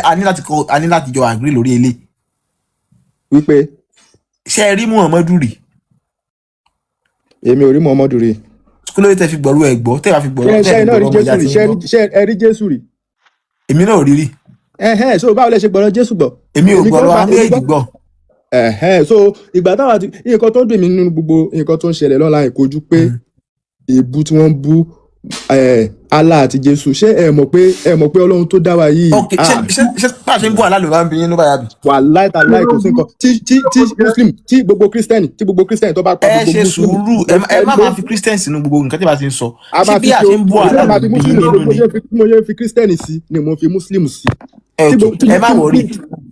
A ní láti kọ, a ní láti jọ agree lórí ilé. Wípé Ṣé ẹ rí Muhammadu rí? Èmi ò rí Muhammadu rí. Kí ló dé tẹ́ fi gbọ́rú ẹ̀ gbọ́, tẹ́ bá fi gbọ́rú Ṣé tẹ́ ṣé fi ẹ náà rí gbọ́rú ọmọ ìyá Jésù rí? tí Ṣé ń gbọ́? ṣé ẹ rí Jésù rí? Èmi náà ò rí rí. Ẹhẹ́n, so báwo lẹ ṣe gbọ́rọ̀ Jésù gbọ́? Èmi ò Èmi gan gbọ́rọ̀ gba àwọn èmi méjèèjì gan gbọ́. Ẹ̀hẹ́n, so ìgbà táwa ti nǹkan tó ń dùn mí nínú gbogbo nǹkan tó ń ṣẹlẹ̀ lọ́la kò ju pé èébú tí wọ́n ń bú Allah àti Jésù. Ṣé ẹ mọ̀ pé Ọlọ́run tó dá wa yìí, Ok, ṣé ah, ṣé bá a ṣe ń bú Allah ló bá ń bí yín ló bá yà bí? Wàláì tàláì, kò sí nǹkan tí Muslim, tí gbogbo Christian tó bá pa Ẹ gbogbo ṣe Muslim sùúrù, ẹ má máa fi Christian sínú gbogbo nǹkan tí bá ti ń sọ. A Ṣé máa bí fi a ṣe ṣe ń bú èmi náà Allah máa ló fi ń bí yín Muslim sí. nínú Mo ni? ṣe fi mo ṣe fi Christian sí ni mo fi Muslim sí. Ẹ Tí ok, gbogbo tí ẹ má tí worry,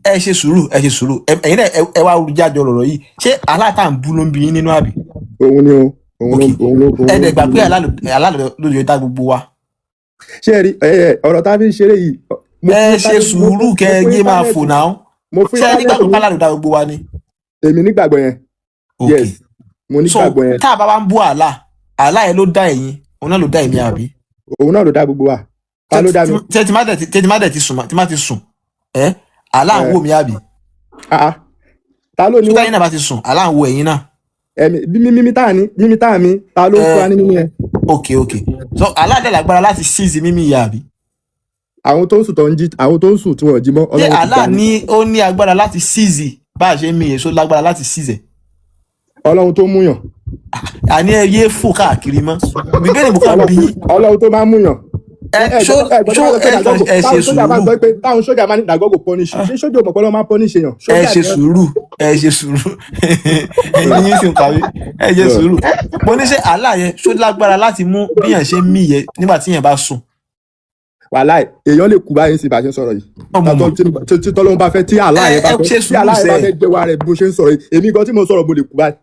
ẹ ṣe sùúrù, ẹ ṣe sùúrù. Ẹ̀yin náà ẹ wá jájọ lọ̀rọ̀ yìí. Ṣé Allah tá à ń bú ló ń bí yín nínú, àbí? Òun ni o, òun ló Ok, òun ló òun ẹ ló dẹ̀ ń gbà bí pé nínú. Allah ló dá gbogbo wa. Ṣé ẹ rí ẹ ọ̀rọ̀ tá a fi ń ṣeré yìí, mo Ẹ fún ṣe íńtánẹ́ẹ̀tì mo sùúrù fún kẹ mo ẹ fún yé máa fò íńtánẹ́ẹ̀tì náà. Mo fún Ṣé ẹ íńtánẹ́ẹ̀tì nígbàgbọ́ ní pé Allah ló dá gbogbo wa ni? Èmi nígbàgbọ́ yẹn. Ok. Yes, mo So nígbàgbọ́ yẹn. tá a bá wá ń bú Allah, Allah yẹn ló dá ẹ̀yin, òun náà ló dá èmi, àbí? Òun náà ló dá gbogbo wa. Ta ló dá mi? Tẹ tí má dẹ̀ ti sùn, tí má ti sùn, ẹ Allah ń Ẹ wò mí, àbí? Ah ah, ta ló ní Tó wá? táyìn náà bá ti sùn, Allah ń wo ẹ̀yin náà. Ẹ̀mí mímí mímí tá a ní mímí tá a mi, ta ló ń fún wa Ẹ ní mímí yẹn? Ok, so Allah dẹ̀ lágbára láti seize mímí yìí, àbí? Àwọn tó ń sùn tó ń jí, àwọn tó ń sùn tí wọ́n jí mọ́, Ṣé Ọlọ́run ti Allah gbà ní. ní ó ní agbára láti seize bá a ṣe ń mí yẹn? Ṣó lágbára láti seize ẹ̀? Ọlọ́run tó múyàn. Àní ẹ yé fò káàkiri mọ́, bíbélì mo kàn bí yín. Ọlọ́run tó máa ń múyàn. Ẹ Ẹ ṣó gbọ́ ẹ gbọ́ ṣó tó bá sọ pé ẹ na God go ẹ ṣe táwọn sójà máa sùúrù. gbọ́ pé táwọn sójà máa ní na God go punish you. Ṣé sójà ò mọ̀ pé Ọlọ́run máa punish èèyàn? Ẹ Sójà ṣe gan. sùúrù, ẹ ṣe sùúrù, ẹ̀yin yín sì ń kàwé. Ẹ ṣe sùúrù. Mo ní ṣe Allah yẹn, ṣó lágbára láti mú bíyàn ṣe ń mí yẹn nígbà tí yẹn bá sùn? Wàláì, èèyàn lè kú báyìí sí bá a ṣe ń sọ̀rọ̀ yìí. Ọmọ Tàtọ́ mọ̀. tí tọ́lọ́run bá fẹ́, tí Allah Ẹ yẹn bá ẹ fẹ́ ṣe tí sùúrù Allah yẹn bá sẹ́. fẹ́ gbé wa rẹ̀ bó ṣe ń sọ̀rọ̀ yìí, èmi gan tí mo sọ̀rọ̀, mo lè kú báyìí.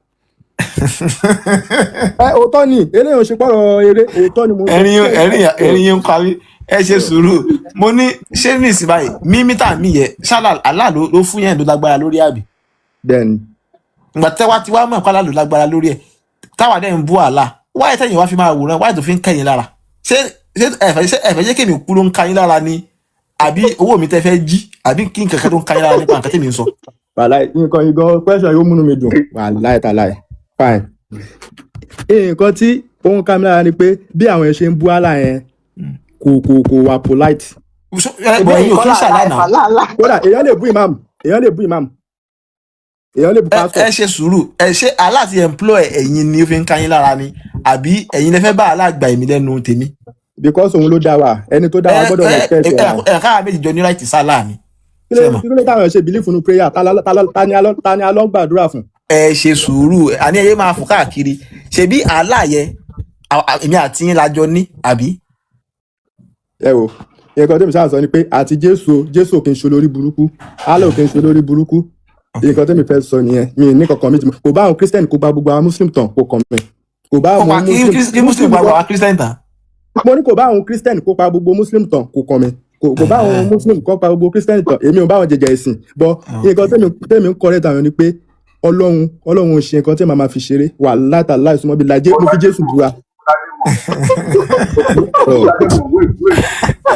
Ẹ òótọ́ ni eléyìí, ò ṣe pọ̀rọ̀ eré, òótọ́ ni mo ń sọ. Ẹ̀rín ẹ̀rín ẹ̀rín yín ń parí. Ẹ ṣe sùúrù. Mo ní ṣé ní ìsìn báyìí, mímí tà mí yẹ ṣálà, Allah ló fún yẹn ló lágbára lórí, àbí? Bẹ́ẹ̀ni. Ìgbà tẹ́wá tí wàá mọ̀ pé Allah ló lágbára lórí ẹ̀, táwa dẹ̀ ń bú Allah, wáyé tẹ̀yìn wá fi máa wòran, wáyé tó fi ń kẹ́yìn lára? Ṣé ẹ̀fẹ̀ jẹ́ kémi kú ló ń ka yín lára ni, àbí owó mi tẹ́ fẹ́ jí, àbí kí nǹkan kan tó ń ka yín lára nípa nǹkan tèmi ń sọ? Wàláì, nǹkan yìí gan, question yóò múnú mi dùn, wàláì tàláì. Fine, nǹkan tí ó ń ká mi lára ni pé bí àwọn yẹn ṣe ń bú Allah yẹn kò wà polite. Ẹ bọ̀, ẹ̀yin ò kí ń ṣàlá náà. Kódà èèyàn lè bú imam, èèyàn lè bú imam, èèyàn lè bú Ẹ pastor. Ẹ ṣe sùúrù. Ẹ ṣe Allah ti employ ẹ̀yin ni ó fi ń ka yín lára ni, àbí ẹ̀yin lẹ fẹ́ bá Allah gba èmi lẹ́nu tèmi? Because òun ló dá wa, ẹni tó dá wa Ẹ gbọ́dọ̀ ẹ respect ẹ ẹ̀ náà. Ẹ káà méjì jọ ní right sálà ni. Kí ló Ṣé mọ̀? Kí ló táwọn ṣe believe nínú prayer? Ta ni alọ́ gbàdúrà fún? Ẹ ṣe sùúrù, àní ẹ yé máa fò káàkiri. Ṣebí Allah yẹ èmi àti yín lájọ ní, àbí? Ẹ wò, nǹkan tẹ́mi ṣáà sọ ni pé àti Jésù o, Jésù ò kì í ṣe olórí burúkú, Allah ò kì í ṣe olórí burúkú. Nǹkan tẹ́mi fẹ́ sọ nìyẹn. Mi ì ní kankan mi ti mọ̀. Kò bá àwọn Christian kó gba gbogbo àwọn Muslim tán, kò kàn mí. Kò bá Kó àwọn pa kí Muslim kí Muslim gba àwọn Christian tán. Mo ní kò bá àwọn Christian kó pa gbogbo Muslim tán, kò kàn mí. Kò bá àwọn Muslim kó pa gbogbo Christian tán, èmi ò bá àwọn jẹjẹ ẹ̀sìn bọ. Nǹkan tẹ́mi ń correct àwọn ni pé Ọlọ́run ò ṣe nǹkan tí màá ma fi ṣeré. Wà látàláì súnmọ́ bí lajẹ́, mo fi Jésù búra.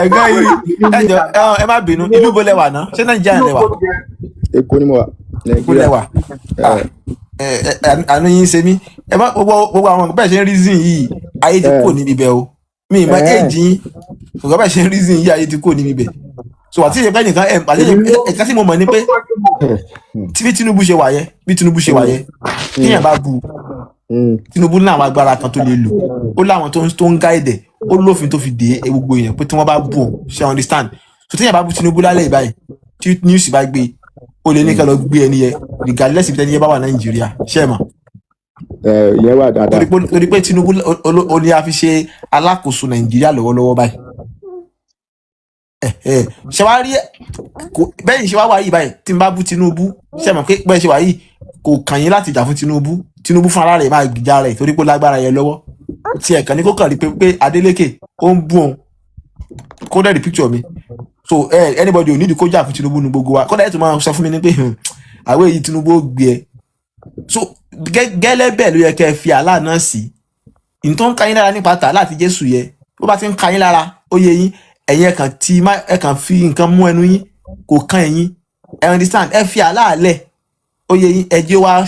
Ẹ̀gbọ́n yìí, ẹ jọ, ẹ má bínú. Ìlú bo lẹ wà ná? Ṣé Nàìjíríà lẹ wà? Èkó ni mo wà. Èkó lẹ Nàìjíríà. wà? Ah, ẹ àánú yín ṣe mí. Ẹ má gbogbo àwọn bẹ́ẹ̀ ṣe ń reason yìí, ayé ti kúrò níbi bẹ́ẹ̀ o. Mi ì mọ éèjì yín, ṣùgbọ́n bẹ́ẹ̀ ṣe ń reason yìí, ayé ti kúrò níbi bẹ́ẹ̀. So àti ìṣe pé nìkan ẹ àti ẹ̀ka tí mo mọ̀ ni pé tí bí Tinubu ṣe wà yẹ, bí Tinubu ṣe wà yẹ, kíyàn bá bu Tinubu ní àwọn agbára kan tó lè lò, ó láwọn tó ń guide ẹ̀, ó lófin tó fi dé gbogbo èèyàn pé tí wọ́n bá bù ọ́. Ṣe understand? So tíyàn bá bu Tinubu lálẹ́ ìbáyìí, tí news bá gbé, ó lè ní ká lọ gbé ẹni yẹ regardless ibi tẹ́ni yẹn bá wà Nàìjíríà. Ṣé ẹ mọ̀? Ẹ ìyẹn wà dáadáa. Torí pé Tinubu ó ní a fi ṣe alákòóso Nàìjíríà lọ́wọ́lọ́wọ́ báyìí. Ẹ ẹ ṣe wá rí bẹ́ẹ̀ ṣe wá wà yìí báyìí, tí n bá bú Tinubu, ṣe mọ̀ pé bẹ́ẹ̀ ṣe wà yìí, kò kàn yín láti jà fún Tinubu. Tinubu fún ara rẹ̀ máa gbìjà rẹ̀ torí pé ó lágbára yẹn lọ́wọ́. Tí ẹ̀ kàn ní kó kàn rí pé Adeleke ó ń bú òun, kó dẹ̀ rí picture mi. So anybody ò nídìí kó jà fún Tinubu nu gbogbo wa. Kódà ẹ̀ tó máa sọ fún mi ní pé àwọn èyí Tinubu ó gbé ẹ. So gẹ́lẹ́ bẹ́ẹ̀ ló yẹ kẹ́ ẹ fi Allah náà sí ntọ́ ń ka yín lára nípa tà láti Jésù yẹ. Bó bá ti ń ka yín lára, ó yẹ yín, ẹ̀yin ẹ̀ kàn tí ẹ kàn fi nǹkan mú ẹnu yín. Kò kan ẹ̀yin. Ẹ understand? Ẹ fi Allah lẹ̀, ó yẹ yín. Ẹ jẹ́ wá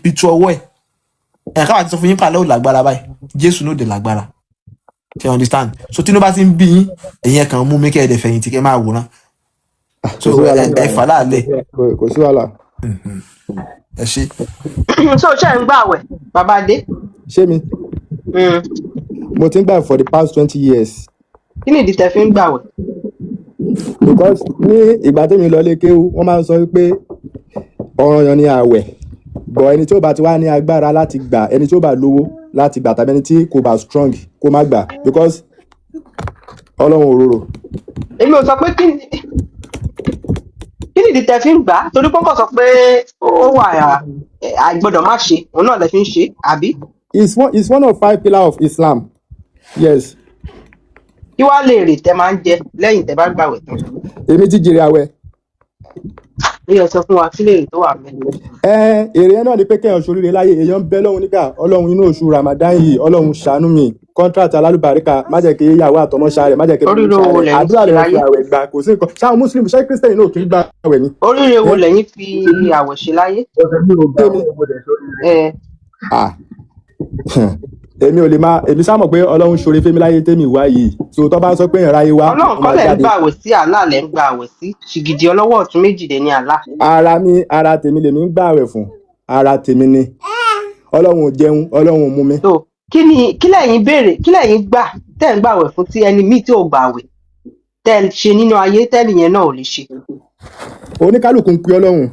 pitú ọwọ́ ẹ̀. Ẹ̀ káwá ti sọ fún yín pàlẹ́ ò lágbára báyìí, Jésù náà dé lágbára. Ṣe understand? So tí inú bá ti ń bí yín, ẹ̀yin ẹ̀ kàn mú mi kẹ́ ẹ̀ dẹ̀ fẹ̀yìntì, kẹ́ máa wòran. Kò So sí wàhálà. ẹ fà láàlẹ̀. Kò sí wàhálà. Ẹ ṣe. So ṣe ń gbàwẹ̀, bàbá dé? Ṣé mi? Mo ti ń gbà for the past 20 years. Kí ni ìdí tẹ́ fi ń gbàwẹ̀? Because ní ìgbà tẹ́mi lọ lé kéwú, wọ́n máa ń sọ wípé ọ̀ranyàn ni ààwẹ̀ bọ̀, ẹni tí ó bá ti wá ní agbára láti gbà, ẹni tí ó bá lówó láti gbà, tàbí ẹni tí kò bá strong, kó má gbà, because Ọlọ́run òróró. Èmi ò sọ pé kí ni ìdí tẹ́ fi ń gbà á, torí pọ́ńkọ̀ sọ pé ó wà, àìgbọ́dọ̀ má ṣe òun náà lẹ fi ń ṣe, àbí? It's one of five pillars of Islam, yes. Kí wàá lè rè tẹ́ máa ń jẹ lẹ́yìn tẹ́ bá gbàwẹ̀ tán? Èmi ti jèrè àwẹ̀. Ó yẹ sọ fún wa kí lè rè tó wà mẹ́. Ẹ èrè yẹn náà ni pé kéèyàn ṣoríire láyé. Èèyàn ń bẹ lọ́hùn nígbà, Ọlọ́run, inú oṣù Ramadan yìí, Ọlọ́run ṣàánú mi, contract alálùbáríkà, má jẹ́ kí ìyàwó àtọmọ ṣàárẹ̀, má jẹ́ kí Oríire ṣàárẹ̀. wo lẹ̀yin Àdúrà ṣe lè fi láyé? àwẹ̀ gbà. Kò sí nǹkan ṣáà Muslim, ṣé Christian náà kì í gbà àwẹ̀ ni? Oríire wo lẹ̀yin fi àwẹ̀ ṣe láyé? Ọ̀sẹ̀ mi ò gbà Kémi? mo dẹ̀ sóríire. Ẹ. Ah, èmi ò lè máa, èmi sá mọ̀ pé Ọlọ́run ṣoore fẹ́mi láyé tèmi wá yìí. So tó bá ń sọ pé èèyàn ráyé wá, Ọlọ́run ó kọ́ máa lẹ̀ ń jáde. gbà àwẹ̀ sí, Allah lẹ̀ ń gbà àwẹ̀ sí. Ṣìgìdì ọlọ́wọ́ ọ̀tún méjì dẹ̀ ní Allah. Ara mi, ara tèmi lèmi ń gbà àwẹ̀ fún, ara tèmi ni. Ọlọ́run ò jẹun, Ọlọ́run ò mú mi. So kí ni kí lẹ̀yin béèrè, kí lẹ̀yin gbà tẹ́ ń gbàwẹ̀ fún tí ẹni míì tí ò gbàwẹ̀ tẹ́ ẹ ṣe nínú ayé tẹ́nì yẹn náà ò lè ṣe? Oníkálukú ń pe Ọlọ́run.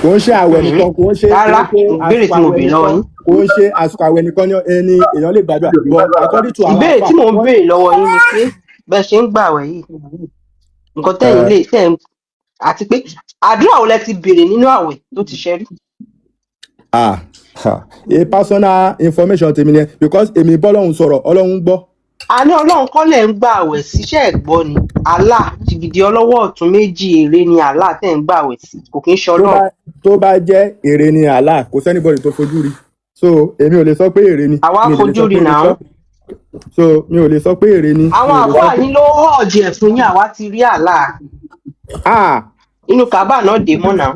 Kò ń ṣe àwẹ̀ nìkan, kò ń ṣe kò Rárá, ń ṣe ìbéèrè àsìkò tí mo àwẹ̀ béèrè lọ́wọ́ nìkan yín. Kò ń ṣe àsìkò àwẹ̀ nìkan ni ẹni èèyàn lè gbàdúrà, but according to àwọn Ìbéèrè àfà tí mò ń wọ́n béèrè lọ́wọ́ yín ni pé bẹ́ẹ̀ ṣe ń gbàwẹ̀ yìí, nǹkan tẹ́yin lè tẹ́ ń, àti pé àdúrà wo lẹ ti béèrè nínú àwẹ̀ tó ti ṣe rí? Ah ha, a personal information tèmi ni, because èmi bọ́lọ́run sọ̀rọ̀, Ọlọ́run gbọ́. Àní Ọlọ́run kọ́ lẹ̀ ń gbà àwẹ̀ síṣẹ́ ẹ̀ gbọ́ ni. Allah, jìgìdì ọlọ́wọ́ ọ̀tún méjì, èrè ni Allah tẹ̀ ń gbà àwẹ̀ sí, kò kí ń ṣe Tó Ọlọ́run. bá tó bá jẹ́ èrè ni Allah, kò sí anybody tó fojú rí, so èmi ò lè sọ pé èrè ni. Àwa Mi ò lè fojú sọ rí pé náà. irọ́. So mi ò lè sọ pé èrè ni. Àwọn Mi ò lè sọ àfáà pé yín ló họ̀ọ̀jì ẹ̀ fún yín. Àwa ti rí Allah Ah. inú kábà náà dé mọ́ náà,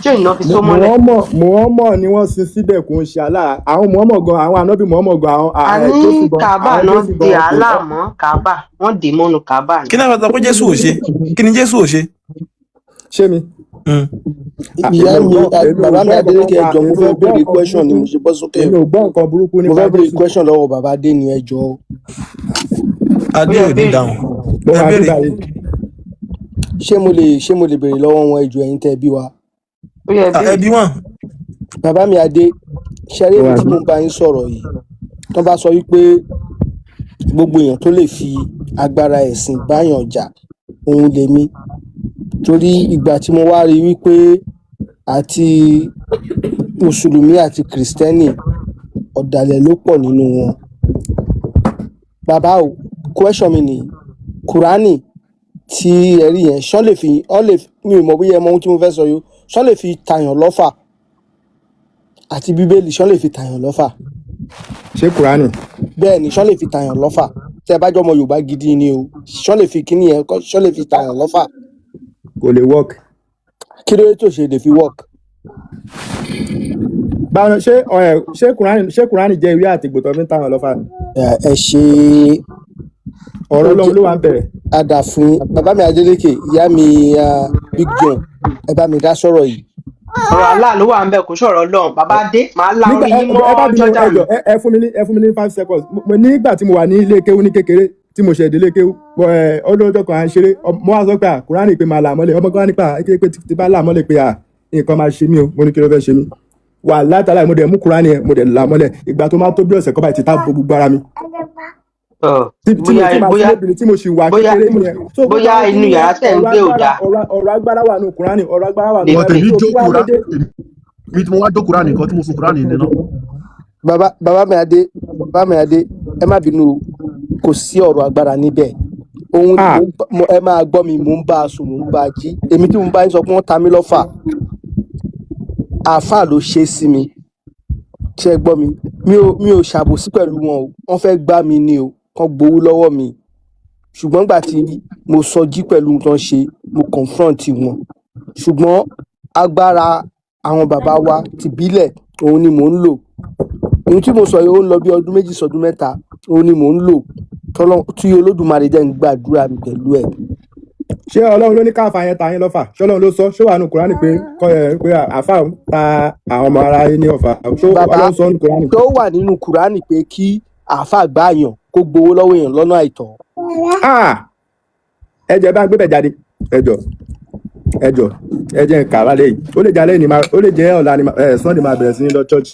chain náà fi so mọ́lẹ̀. Muhammad ni wọ́n sin síbẹ̀, kò ń ṣe Allah. Àwọn Muhammad gan, àwọn ànábì Muhammad gan, àwọn Àní Jésù gan, kábà àwọn náà Jésù dé gan kò Allah mọ́ kábà, wọ́n dé mọ́nu kábà ni. Kí náà fẹ́ sọ pé Jésù ò ṣe? Kí ni Jésù ò ṣe? Ṣé mi? Ah, Ìyá èmi ò mi gbọ́, èmi ò bàbá mi gbọ́ nǹkan Adélékè, kan ẹjọ, mo èmi fẹ́ ò gbọ́ béèrè nǹkan question ni burúkú mo ṣe bọ́ sókè. Èmi ò gbọ́ nǹkan burúkú Mo nípa fẹ́ béèrè Jésù. question lọ́wọ́ bàbá Adé ni, ẹjọ. Adé Ó yẹ ò ní béèrè. dáhùn. Mo Ẹ wà béèrè. nígbà yìí. Ṣé mo lè béèrè lọ́wọ́ wọn, ẹjọ, ẹ̀yin tẹ́ bí wa? Ó yẹ Ah, béèrè. ẹ bí wọn. Bàbá mi Adé, ṣẹlẹ, Mo èmi wà tí mo ń bá yín sọ̀rọ̀ yìí, tó bá sọ wípé gbogbo èèyàn tó lè fi agbára ẹ̀sìn báyàn jà, òun lèmi, torí ìgbà tí mo wá rí wípé àti mùsùlùmí àti kìrìsìtẹ́nì, ọ̀dàlẹ̀ ló pọ̀ nínú wọn. Bàbá o, question mi nìyí: Kùránì tí ẹ rí yẹn, ṣán lè fi ọ́n lè, mi ò mọ̀ bóyá ẹ mọ ohun tí mo fẹ́ sọ yìí o, ṣán lè fi tàyàn lọ́fà, àti Bíbélì, ṣán lè fi tàyàn lọ́fà? Ṣé Kùránì? Bẹ́ẹ̀ ni, ṣán lè fi tàyàn lọ́fà? Tẹ́ ẹ bá jọ ọmọ Yorùbá gidi ni o, ṣán lè fi kíní yẹn ṣán lè fi tàyàn lọ́fà? Kò lè work. Kí ló dé tó ṣe lè fi work? Báwo ṣé ẹ ṣé Kùránì jẹ́ ìwé àtìgbò tó fi ń táwọn lọ́fà ni? Ẹ ṣe. Ọ̀rọ̀ Ọlọ́run ló wà ń bẹ̀rẹ̀. Àdà fún yín, bàbá mi Adélékè. Ìyá mi, Big John, ẹ bá mi dá sọ̀rọ̀ yìí. Ọ̀rọ̀ Allah ló wà ń bẹ̀, kò sọ̀rọ̀ Ọlọ́run. Bàbá dé, màá la Nígbà orí ẹ yín ẹ bá mọ́ bínú, Jordan. ẹ jọ, ẹ fún mi ní 5 seconds. Nígbà tí mo wà ní ilé kéwú ní kékeré, tí mo ṣẹ̀ délé kéwú, ọlọ́jọ́ kan à ń ṣeré, mo wá sọ pé à Kùránì pé máa là mọ́lẹ̀. Ọmọ kan wá nípa pé tí bá là mọ́lẹ̀ pé à nǹkan máa ṣe mí o. Mo ní kí ló fẹ́ ṣe mí? Wà látàlá, mo dẹ̀ mú Kùránì yẹn, mo dẹ̀ là mọ́lẹ̀. Ìgbà tó máa tó bí ọ̀sẹ̀ kan báyìí, ti tá bo gbogbo ara mi. Ọ̀, Tí mo bóyá tí màá bóyá súnmọ́ obìnrin tí mo ṣì wà bóyá kékeré nìyẹn. So gbogbo bóyá àwọn inú kinní yàrá yẹn, tẹ̀ ń ọ̀rọ̀ gbé ò agbára dáa. ọ̀rọ̀ agbára wà nù Kùránì, ọ̀rọ̀ agbára wà nù Lè But pè. èmi Báíbù. So jó kí wá ló Kùránì, dé? èmi tí mo wá jó Kùránì nǹkan tí mo fún Kùránì nínú. Bàbá mi Adé, bàbá mi Adé, ẹ má bínú o, kò sí ọ̀rọ̀ agbára níbẹ̀. Ohun Ah. ẹ máa gbọ́ mi, mò ń bá a sùn, mò ń bá a jí. Èmi tí mo bá yín sọ pé wọ́n ta mí lọ́fà, àáfàá ló ṣe é sí mi. Ṣé ẹ gbọ́ mi? Mi ò ṣàbòsí pẹ̀lú wọn o. Wọ́n fẹ́ gbá mi ni o, kán gbowó lọ́wọ́ mi. Ṣùgbọ́n gbà tí mo sọjí pẹ̀lú ohun tó ń ṣe, mo confront wọn. Ṣùgbọ́n agbára àwọn bàbá wa tìbílẹ̀ òun ni mò ń lò. Ohun tí mo sọ yìí, ó ń lọ bí ọdún 2 sọdún 3, òun ni mò ń lò tí Olódùmarè dẹ̀ ń gbàdúrà mi pẹ̀lú ẹ̀. Ṣé Ọlọ́run ló ní káfà yẹn ta yín lọ́fà? Ṣé Ọlọ́run ló sọ? Ṣé wàá nu Kùránì pé kọ́ ẹ pé àáfà ń ta àwọn ọmọ ara yín ní ọ̀fà? Ṣé Bàbá, Ọlọ́run sọ ní Kùránì? tó wà nínú Kùránì pé kí àáfà gbààyàn kó gbowó lọ́wọ́ èèyàn lọ́nà àìtọ́? Ah! Ẹ jẹ́ bá ń gbé bẹ̀ jáde. Ẹ jọ, ẹ jọ, ẹ jẹ́ n kà lálẹ́ yìí. Ó lè jẹ́ alẹ́ ni máa, ó lè jẹ́ ọ̀la ni máa, ẹ Sunday máa bẹ̀rẹ̀ sí ní lọ church.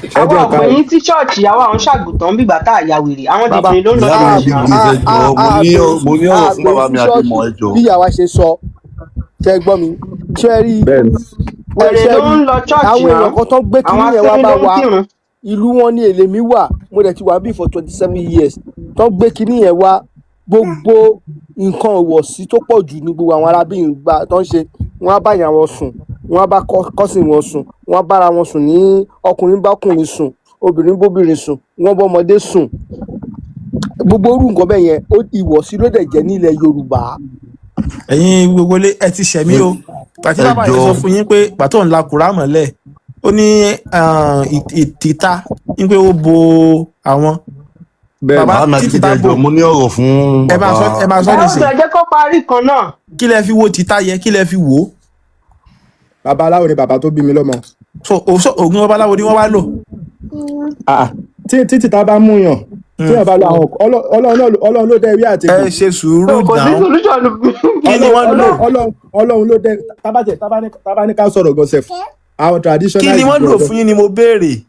Ẹ Àwa jẹ́ n ò kà pè o. yín sí ṣọ́ọ̀ṣì, àwa ò ń ṣàgùtàn bígbà tá a ya wèrè. Àwọn Bàbá, dìdìrín ló ń lọ Ìyá mi ṣọ́ọ̀ṣì big náà. gift, ẹ jọ̀ọ́, mo ní mo ní ọ̀rọ̀ fún a pè bàbá sí mi ṣọ́ọ̀ṣì Adémọ̀, ẹ jọ̀ọ́. bí ìyá wa ṣe sọ. Ṣe gbọ́ mi? Ṣe rí Bẹ́ẹ̀ni. ẹ Wèrè ṣe ló rí ń lọ ṣọ́ọ̀ṣì àwọn náà. èèyàn kan tó ń gbé Àwọn kinní yẹn wá asínrín bá ló ń wa. kírun. Ìlú wọn ní èlé mi wà, mo dẹ̀ ti wà bí for 27 years tó ń gbé kinní yẹn wá. Gbogbo nǹkan ìwọ̀sí tó pọ̀ jù ní gbogbo àwọn arábìnrin gbà tó ń ṣe. Wọ́n á bá ìyá wọn sùn, wọ́n á bá cousin wọn sùn, wọ́n á bára wọn sùn, ní ọkùnrin bá ọkùnrin sùn, obìnrin bóbìnrin sùn, wọ́n bọ́mọdé sùn. Gbogbo irú nǹkan bẹ́ẹ̀ yẹn, ìwọ̀sí ló dẹ̀ jẹ́ nílẹ̀ Yorùbá. Ẹ̀yin gbogbo ilé, ẹ ti ṣẹ̀mí o. Pàtí Ẹ bàbá yẹn sọ jọ̀ọ́. fún yín pé pàtó ń la Kùránì mọ́lẹ̀, ó ní ìtìta ní pé ó bo àwọn Bẹ́ẹ̀ni. bàbá Bàbá mi títí Adékìtì, tá ẹ bò. jọ̀ọ́, mo ní ọ̀rọ̀ fún Ẹ máa sọ, bàbá. ẹ máa sọ Ẹ ó nísìn. sọ, jẹ́ kó parí kan náà. Kí lẹ fi wo títà yẹn? Kí lẹ fi wò ó? Babaláwo ni bàbá tó bí mi lọ́mọ. So oògùn babaláwo ni wọ́n wá lò. Ah, tí tìta bá mú yàn, tí yàn bá lọ àwọn Ọlọ́run náà Ọlọ́run ló dẹ ewé àti Ẹ egbò. ṣe sùúrù Kò sí náà. solution. Kí ni wọ́n lò? Ọlọ́run ló dẹ tábàjẹ́ tábà ní ká sọ̀rọ̀ gan sef. Àwọn Kí traditional ni wọ́n lò ìgbọ̀ngàn fún yín ni mo béèrè.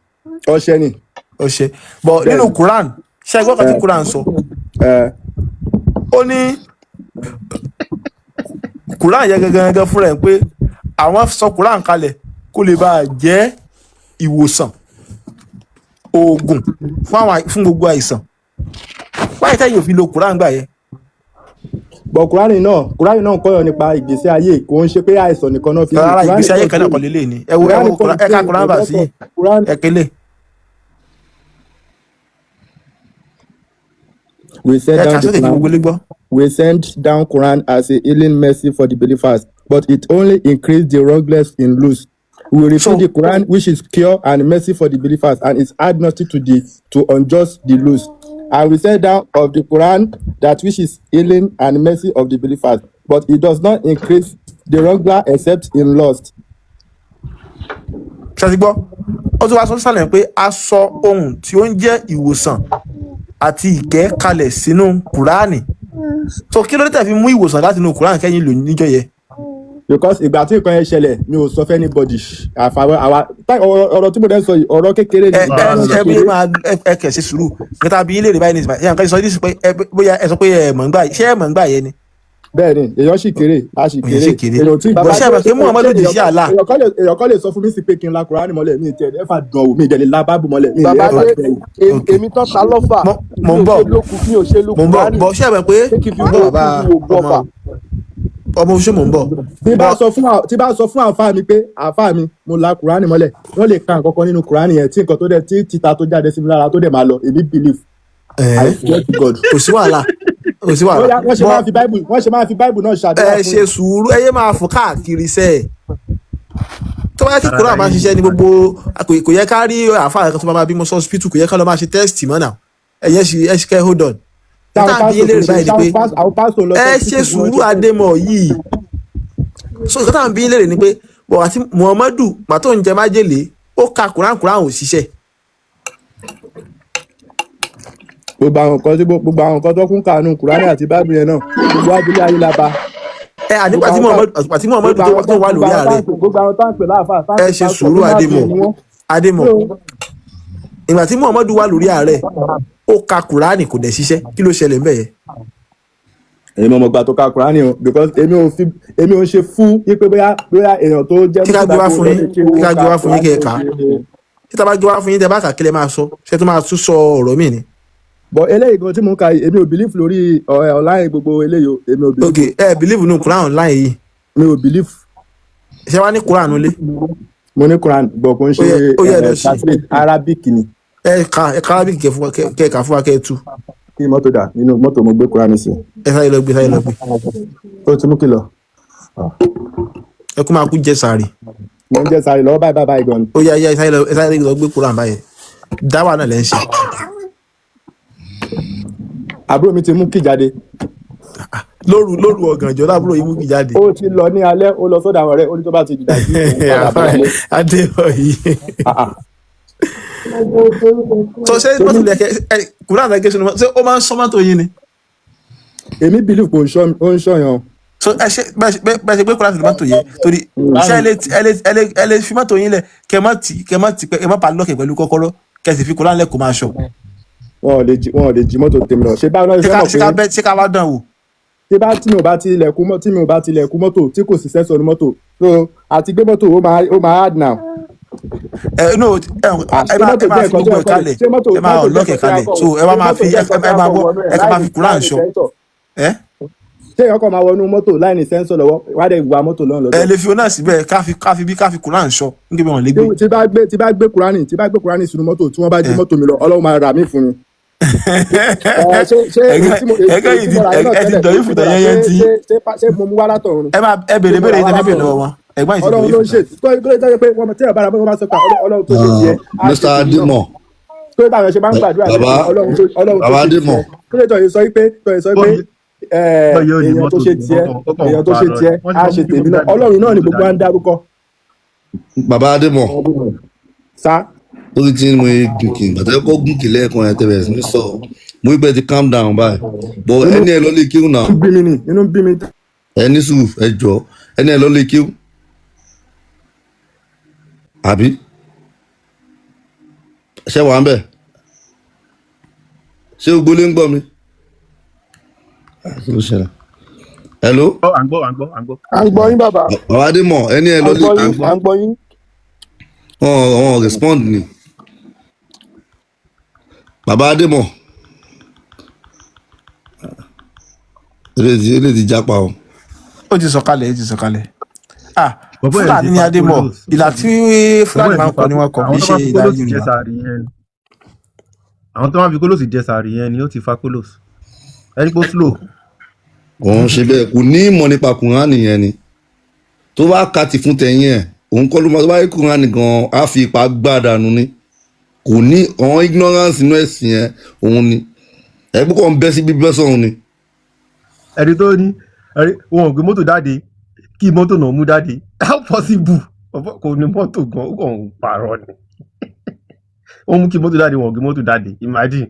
Ọṣẹ ni. Ọṣẹ bọ nínú Bẹ́ẹ̀ni. Quran, ṣe é gbọ́ kan tí Quran sọ? Ẹ Ó ní Quran yẹn gangan gangan fúnra ẹ̀ pé àwọn sọ Quran kalẹ̀ kó lè bá a jẹ́ ìwòsàn, oògùn fún àwọn fún gbogbo àìsàn. Báyìí tẹ́yìn ò fi lo Quran gbà yẹn? Bọ̀ Kùránì náà ń kọ́yọ̀ nípa ìgbésí ayé, kò ń ṣe pé àìsàn nìkan náà fi ń lò. Rárá, Kùránì ìgbésí ayé kàn kan náà sí kọ́ lélẹ̀ ni. Ẹ wo ẹ Kùránì wo kàn Quran, ẹ ká sí Quran bá sí ẹ̀dọ́tọ̀ Kùránì. ẹ kélé. We send Ẹ kà down the sókè kí Quran. gbogbo ilé gbọ́. We send down Quran as a healing mercy for the believers, but it only increased the wrongness in loose. We repeat So the Quran, which is cure and mercy for the believers, and is add nothing to unjust the loose. And we send down of the Quran that which is healing and mercy of the believers, but it does not increase the wrongler except in lust. Ṣe ti gbọ́? Ó tún wá sọ sálẹ̀ pé a sọ ohun tí ó ń jẹ́ ìwòsàn àti ìkẹ́ kalẹ̀ sínú Kùránì. So kí ló dé tẹ̀ fi mú ìwòsàn láti inú Kùránì kẹ́yìn lò níjọ́ yẹn? Because ìgbà tí nǹkan yẹn ṣẹlẹ̀, mi ò sọ fún anybody. Àfàwọn àwa ọ̀rọ̀ tí mo dẹ́ sọ yìí, ọ̀rọ̀ kékeré ni. Ẹ ẹ Ọ̀rọ̀ ẹ bí kékeré. máa ẹ kẹ̀ ṣe sùúrù níta bí ilé rẹ̀ báyìí ní ìsìnkú yẹn. Nǹkan sọ ní pé ẹ bóyá ẹ sọ pé ẹ mọ̀ ń gbà, ṣé ẹ mọ̀ ń gbà yẹn ni? Bẹ́ẹ̀ ni, èèyàn sì kéré, a sì Èèyàn kéré. sì kéré. Èèyàn ò tí ì Bàbá Bọ́ ṣe é mọ̀ pé Muhammadu ṣé jì sí àlá? Èèyàn kan lè sọ fún mi sí pé kí n la Kùránì mọ́lẹ̀, mi ì tiẹ̀ ẹ̀fà dùn òwò, mi ì dẹ̀ lè la Báíbù mọ́lẹ̀, mi ì lè Bàbá ẹ̀fà dé dùn òwò. Ok. Èmi tán ta lọ́fà. Mo mo Mi ń ò bọ̀. ṣe lókun, mi ò ṣe lo Mo ń bọ̀. Kùránì Bọ́ ṣe é mọ̀ pé pé kí n fi mo ń bọ̀ wo bàbá kí n fi wo ọmọ gbọ́fà. Ọmọ oṣù, mò ń bọ̀. Tí bá Bọ́ sọ fún tí bá sọ fún àǹfààní mi pé àǹfààní mi, mo la Kùránì mọ́lẹ̀, wọ́n lè ka nǹkan kan nínú Kùránì yẹn tí nǹkan tó dẹ̀ tí títa tó jáde sí mi lára tó dẹ̀ máa lọ. Èmi believe, I ẹ̀ swear to God. Kò sí wàhálà, kò sí wàhálà. Bóyá wọ́n ṣe Bọ́ máa fi Báíbù, wọ́n ṣe máa fi Báíbù náà ṣàdúrà ẹ fún ṣe yàn. sùúrù, ẹ yé máa fò káàkiri sẹ́ ẹ̀. Tó bá yẹ kí Quran máa ṣiṣẹ́ ní gbogbo, kò yẹ ká rí àáfàá kan tó máa bímọ sí hospital, kò yẹ ká lọ máa ṣe test mọ́ náà. Ẹ̀yẹ ṣe ẹ ṣe kẹ́ hold on. Táwọn Níta bí pásítọ̀ eléèrè kì í ṣe báyìí ni táwọn pé àwọn pásítọ̀ lọ sí ẹ ṣe hospital tí wọ́n sùúrù ṣe test. Adémọ̀ yìí, so nǹkan táwọn bí léèrè ni pé bọ̀ àti Muhammadu pàtó ń jẹ májèlé, ó ka Quran, Quran ò ṣiṣẹ́. Gbogbo àwọn nǹkan tó kún kànú Kùránì àti Báíbù yẹn náà, gbogbo abúlé ayé la bá. Ẹ ànígbà Gbogbo tí àwọn Muhammadu àti Muhammadu gbogbo tó àwọn wà gbogbo lórí àwọn ààrẹ. gbogbo àwọn tá ń pè láàfáà, tá ń Ẹ pè ṣe pásítọ̀, sùúrù. nínú ààfin Adémọ̀ ni wọ́n. Adémọ̀, So ìgbà tí Muhammadu wà lórí ààrẹ, ó ka Quran, kò dẹ̀ ṣiṣẹ́. Kí ló ṣẹlẹ̀ ńbẹ̀ yẹn? Èmi ọmọ ìgbà tó ka Kùránì o, because èmi ò ń ṣe fún wípé bóyá èèyàn tó jẹ́ Kí ká gbé mùsùlùmí wá tó fún lọ yín lè kí kí ó ká gbé ka wá fún yín Kùránì kí ẹ ó kà á. ṣe. Tí tá bá gbé wá fún yín, tẹ bá kà, kí lẹ máa sọ? Ṣé tó máa tún sọ ọ̀rọ̀ míì ni? But eléyìí gan tí mò ń ka yìí, èmi ò believe lórí ọ̀rẹ́ online gbogbo eléyìí o, èmi ò believe. Ok, ẹ believe nínú Quran online yìí? Mi ò believe. Ṣé wàá ní Quran nílé? Mo ní Quran, but kò ń Ó ṣe yẹ ó yẹ ẹ lọ sí translate, Arabic ni. Ẹ ka, ẹ ka Arabic, kẹ fún wa, kẹ kà fún wa, kẹ tú. Kí mọ́tò dà nínú mọ́tò, mo gbé Kúránì sí. Ẹ sáré lọ gbé, sáré lọ gbé. Ó ti mú kí lọ. Ẹ kú máa kú jẹ sàárì. Mo ń jẹ sáré lọ́wọ́ báyìí báyìí báyìí gan ni. Ó yá yá, ẹ sáré lọ, ẹ sáré lọ gbé Quran báyìí. Dáwà náà lẹ́ ń ṣe. Àbúrò mi ti mú kí jáde. Lóru lóru ọ̀gànjọ́ lábúrò yìí mú kí jáde. Ó ti lọ ní alẹ́, ó lọ sọ́dọ̀ àwọn ọ̀rẹ́, ó ní tó bá ti dìgbà sí òun padà bọ̀ wálé. Adébọ̀yì. Ah, ah. So ṣé Ṣé mọ́tò ní lẹ́kẹ̀ ẹ Quran lẹ́kẹ̀ sínú mọ́tò, ṣé ó máa ń sọ mọ́tò yín ni? Èmi believe pé ó ń ṣọ́yàn. So ẹ ṣe bẹ́ẹ̀ ṣe gbé Quran sínú mọ́tò yẹn torí ṣé ẹ lè fi mọ́tò yín lẹ̀, kẹ má tì, kẹ má pa lọ́kẹ̀ pẹ̀lú kọ́kọ́rọ́, kẹ sì fi Quran lẹ̀ kó máa ṣọ? Wọn ò lè jí mọ́tò tèmi lọ. Ṣé báwo náà ṣe Ṣé fẹ́ ká mọ̀ ṣé pé ká bẹ́ ṣé ká wá dán wò? tí bá tí mi ò bá ti ilẹ̀kùn mọ́ tí mi ò bá ti ilẹ̀kùn mọ́tò tí kò sí sensor ní mọ́tò, so àti gbé mọ́tò ó máa hard now. Ẹ no, ẹ Ah, ẹ ṣé máa mọ́tò ẹ máa jẹ́ fi nǹkan tó gbogbo yẹ ẹ̀ kọ́ lè kalẹ̀, ṣé mọ́tò ẹ máa mọ́tò jẹ́ ọ̀lọ́kẹ̀ nǹkan tó yẹ kalẹ̀ kọ́ so ẹ wá ṣé máa mọ́tò fi jẹ́ ẹ nǹkan tó ẹ yẹ máa kọ́ gbọ́ wọnú ẹ̀ ẹ ká láì máa ní fi Quran láì ní ṣọ sensor? Ẹ Ṣé èèyàn kàn máa wọnú mọ́tò láì ní sensor lọ́wọ́, wá dẹ̀ wa mọ́tò lọ́nà Ẹ lọ́dọ̀? lè fi òun náà síbẹ̀, ká fi Quran ṣọ nígbà wọn lè gbé. Tí bá gbé Kúránì sínú mọ́tò, tí wọ́n bá jí Ẹ mọ́tò mi lọ, Ọlọ́run máa rà mí fún mi. Ẹ ṣé èyí ẹgbẹ́ tí mo èyí ẹgbẹ́ èyí yìí tí ti mo rà ẹ yẹn náà ẹ ti tẹ́lẹ̀ dọ̀ èyí yín tí fún mo tán rà yẹn ṣé yẹn tí ṣé ṣé ṣé mo mú wá látọ̀run ni? Ẹ máa ẹ Ṣé béèrè mo béèrè rà yìí wá tẹ́ fẹ́ béèrè látọ̀run? lọ́wọ́ wọn. Ẹ̀gbọ́n yìí ti dọ̀ Ọlọ́run yín ló ń fún ṣe tán. tó tó jẹ́ pé wọ́n tí ẹ̀ bára wọ́n bá sọ pé Ọlọ́run tó ṣe tiẹ̀ á ṣe Mr. tèmi náà. Ademo. Tó táwọn ṣe máa ń gbàdúrà Bàbá lẹ́yìn Ọlọ́run tó Bàbá ṣe Ademo. tiẹ̀ kí ló tọ̀ yìí sọ pé tọ̀ yìí sọ pé ẹ̀, Bọ́ọ̀ yóò ní èèyàn tó mọ́tò ṣe tí tiẹ̀ wọ́n kàn èèyàn ń tó ṣe parọ́ ni tiẹ̀ wọ́n á ti ṣe mú kí tèmi mọ́tò náà. jáde Ọlọ́run náà ni mọ́tò gbogbo wa jáde. ń dárúkọ. Bàbá Ademo. Sá. Lórí tí mo gùnkì gbàtẹ́ kọ́ gùnkì lẹ́ẹ̀kan yẹn tẹ̀lé sí sọ, mo wípé ti calm down báyìí, but Inú ẹni ẹ lọ lè kíw náà. ń bí mi ni, inú ń bí mi. Ẹ ní sùúrù, ẹ jọ, ẹni ẹ lọ lè kíw àbí ṣé wàá ń bẹ̀? Ṣé gbogbo lè ń gbọ́ mi? Ah, kí ló ṣẹlẹ̀? Hello? Gbọ́, à ń gbọ́, à ń gbọ́, à ń gbọ́. À ń gbọ́ yín, bàbá. Bàbá Ademo, ẹni ẹ À lọ ń lè gbọ́ kíw. yín, à ń gbọ́ yín. Wọn respond ni. Bàbá Ademo, eléyìí ti jápa o. Ó ti sọ̀kalẹ̀, ó ti sọ̀kalẹ̀. Ah, Bọ̀bọ́ yẹn Fúlàní ti ni fa Adémọ̀. kólóòsì. Ìlà tí Bọ̀bọ́ Fúlàní yẹn máa ti ń kọ fa ni wọ́n kọ, àwọn kì í tó ṣe máa fi ìlà kólóòsì jẹ Yorùbá. sàárì yẹn ni àwọn tó máa fi kólóòsì jẹ sàárì yẹn ni ó ti fa kólóòsì ẹni pé ó slow. Òun ṣe bẹ́ẹ̀, kò ní ìmọ̀ nípa Kùránì yẹn ni. Tó bá ka ti fún tẹ̀yìn ẹ̀, òun kọ́ ló máa tó bá rí Kùránì gan-an á fi ipa gbá dànù ni. Kò ní àwọn ignorance inú ẹ̀sìn yẹn, òun ni ẹ̀gbọ́n kan bẹ́ sí bíbẹ́ sọ̀hún ni. Ẹni tó ní ẹni wọn ò gbé mọ́tò jáde kí mọ́tò náà mú jáde, how possible? Bọ̀bọ́ kò ní mọ́tò gan, ó kàn ń parọ́ ni. Ó mú kí mọ́tò jáde, wọn ò gbé mọ́tò jáde. Imagine,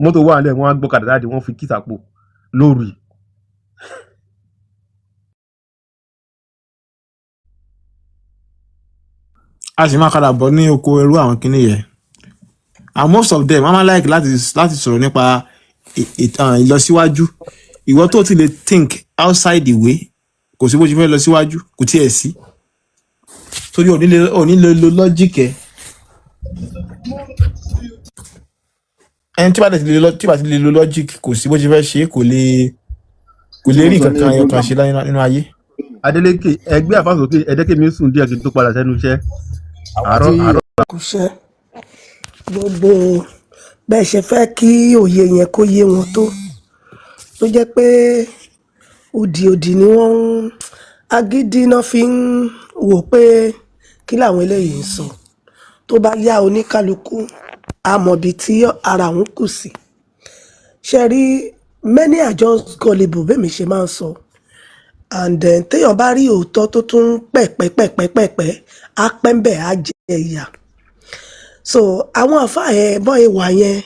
mọ́tò wà nílẹ̀, wọ́n á gbọ́kadà jáde, wọ́n fi kìsàpò lóru yìí. A sì máa padà bọ̀ ní oko ẹrú àwọn kinní yẹn, and most of them wọ́n máa like láti sọ̀rọ̀ nípa ìlọsíwájú. Ìwọ tó ti lè think outside the way, kò sí bó ṣe fẹ́ lọ síwájú, kò tiẹ̀ sí, torí ò ní lè lo logic ẹ. Ẹni tí bá ti lè lo logic, kò sí bó ṣe fẹ́ ṣe é, kò lè Tí mo rí sọ nǹkan ní kan ẹyọ egbò kan ṣe nínú ayé. Adeleke, ẹgbẹ́ àfàsókè ẹ̀ẹ́dẹ́kẹ́ mi sùn díẹ̀ kí n tó padà sẹ́nu iṣẹ́ Àwọn àárọ̀ tí àárọ̀. Kò ṣe gbogbo bẹ́ẹ̀ ṣe fẹ́ kí òye yẹn kó yé wọn tó tó jẹ́ pé òdì òdì ni wọ́n ń agídí náà fi ń wò pé kí làwọn eléyìí ń sọ. Tó bá yá, oníkálukú á mọ ibi tí ara òun kù sí. Ṣe rí, many are just gullible, bẹ́ẹ̀ mi ṣe máa ń sọ. And then téèyàn bá rí òótọ́ tó tún pẹ̀pẹ́pẹ̀pẹ́pẹ́, á pẹ́ ń bẹ̀, á jẹ ìyà. So àwọn àfáà yẹn, bọ́n ìwà yẹn,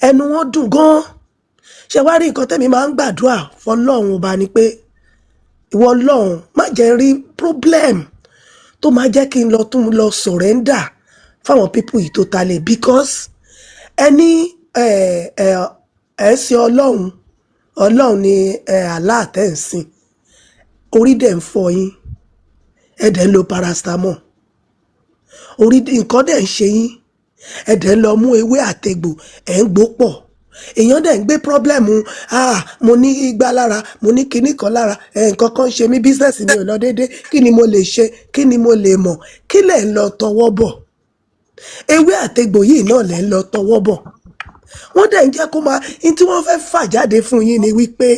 ẹnu wọn dùn gan-an. Ṣe wá rí, nǹkan tẹ́mi máa ń gbàdúrà fọlọ́run ọba ni pé, ìwọ Ọlọ́run, má jẹ́ rí problem tó máa jẹ́ kí n lọ tún lọ surrender fáwọn people yìí totally, because ẹni ẹ ẹ ẹ ń sin Ọlọ́run, Ọlọ́run ni ẹ Allah tẹ́ ń sìn, orí dẹ̀ ń fọ yín, ẹ dẹ̀ ń lo paracetamol. Orí nǹkan dẹ̀ ń ṣe yín, ẹ dẹ̀ ń lọ mú ewé àtegbò, ẹ̀ ń gbó pọ̀. Èèyàn dẹ̀ ń gbé problem, ah, mo ní igbá lára, mo ní kinní kan lára, ẹ̀ nǹkan kan ń ṣe mí, business mi ò lọ déédé, kí ni mo lè ṣe? Kí ni mo lè mọ̀? Kí lẹ̀ ń lọ tọwọ́ bọ̀? Ewé àtegbò yìí náà lẹ̀ ń lọ tọwọ́ bọ̀. Wọ́n dẹ̀ ń jẹ́ kó máa ní tí wọ́n fẹ́ fà jáde fún yín ni wípé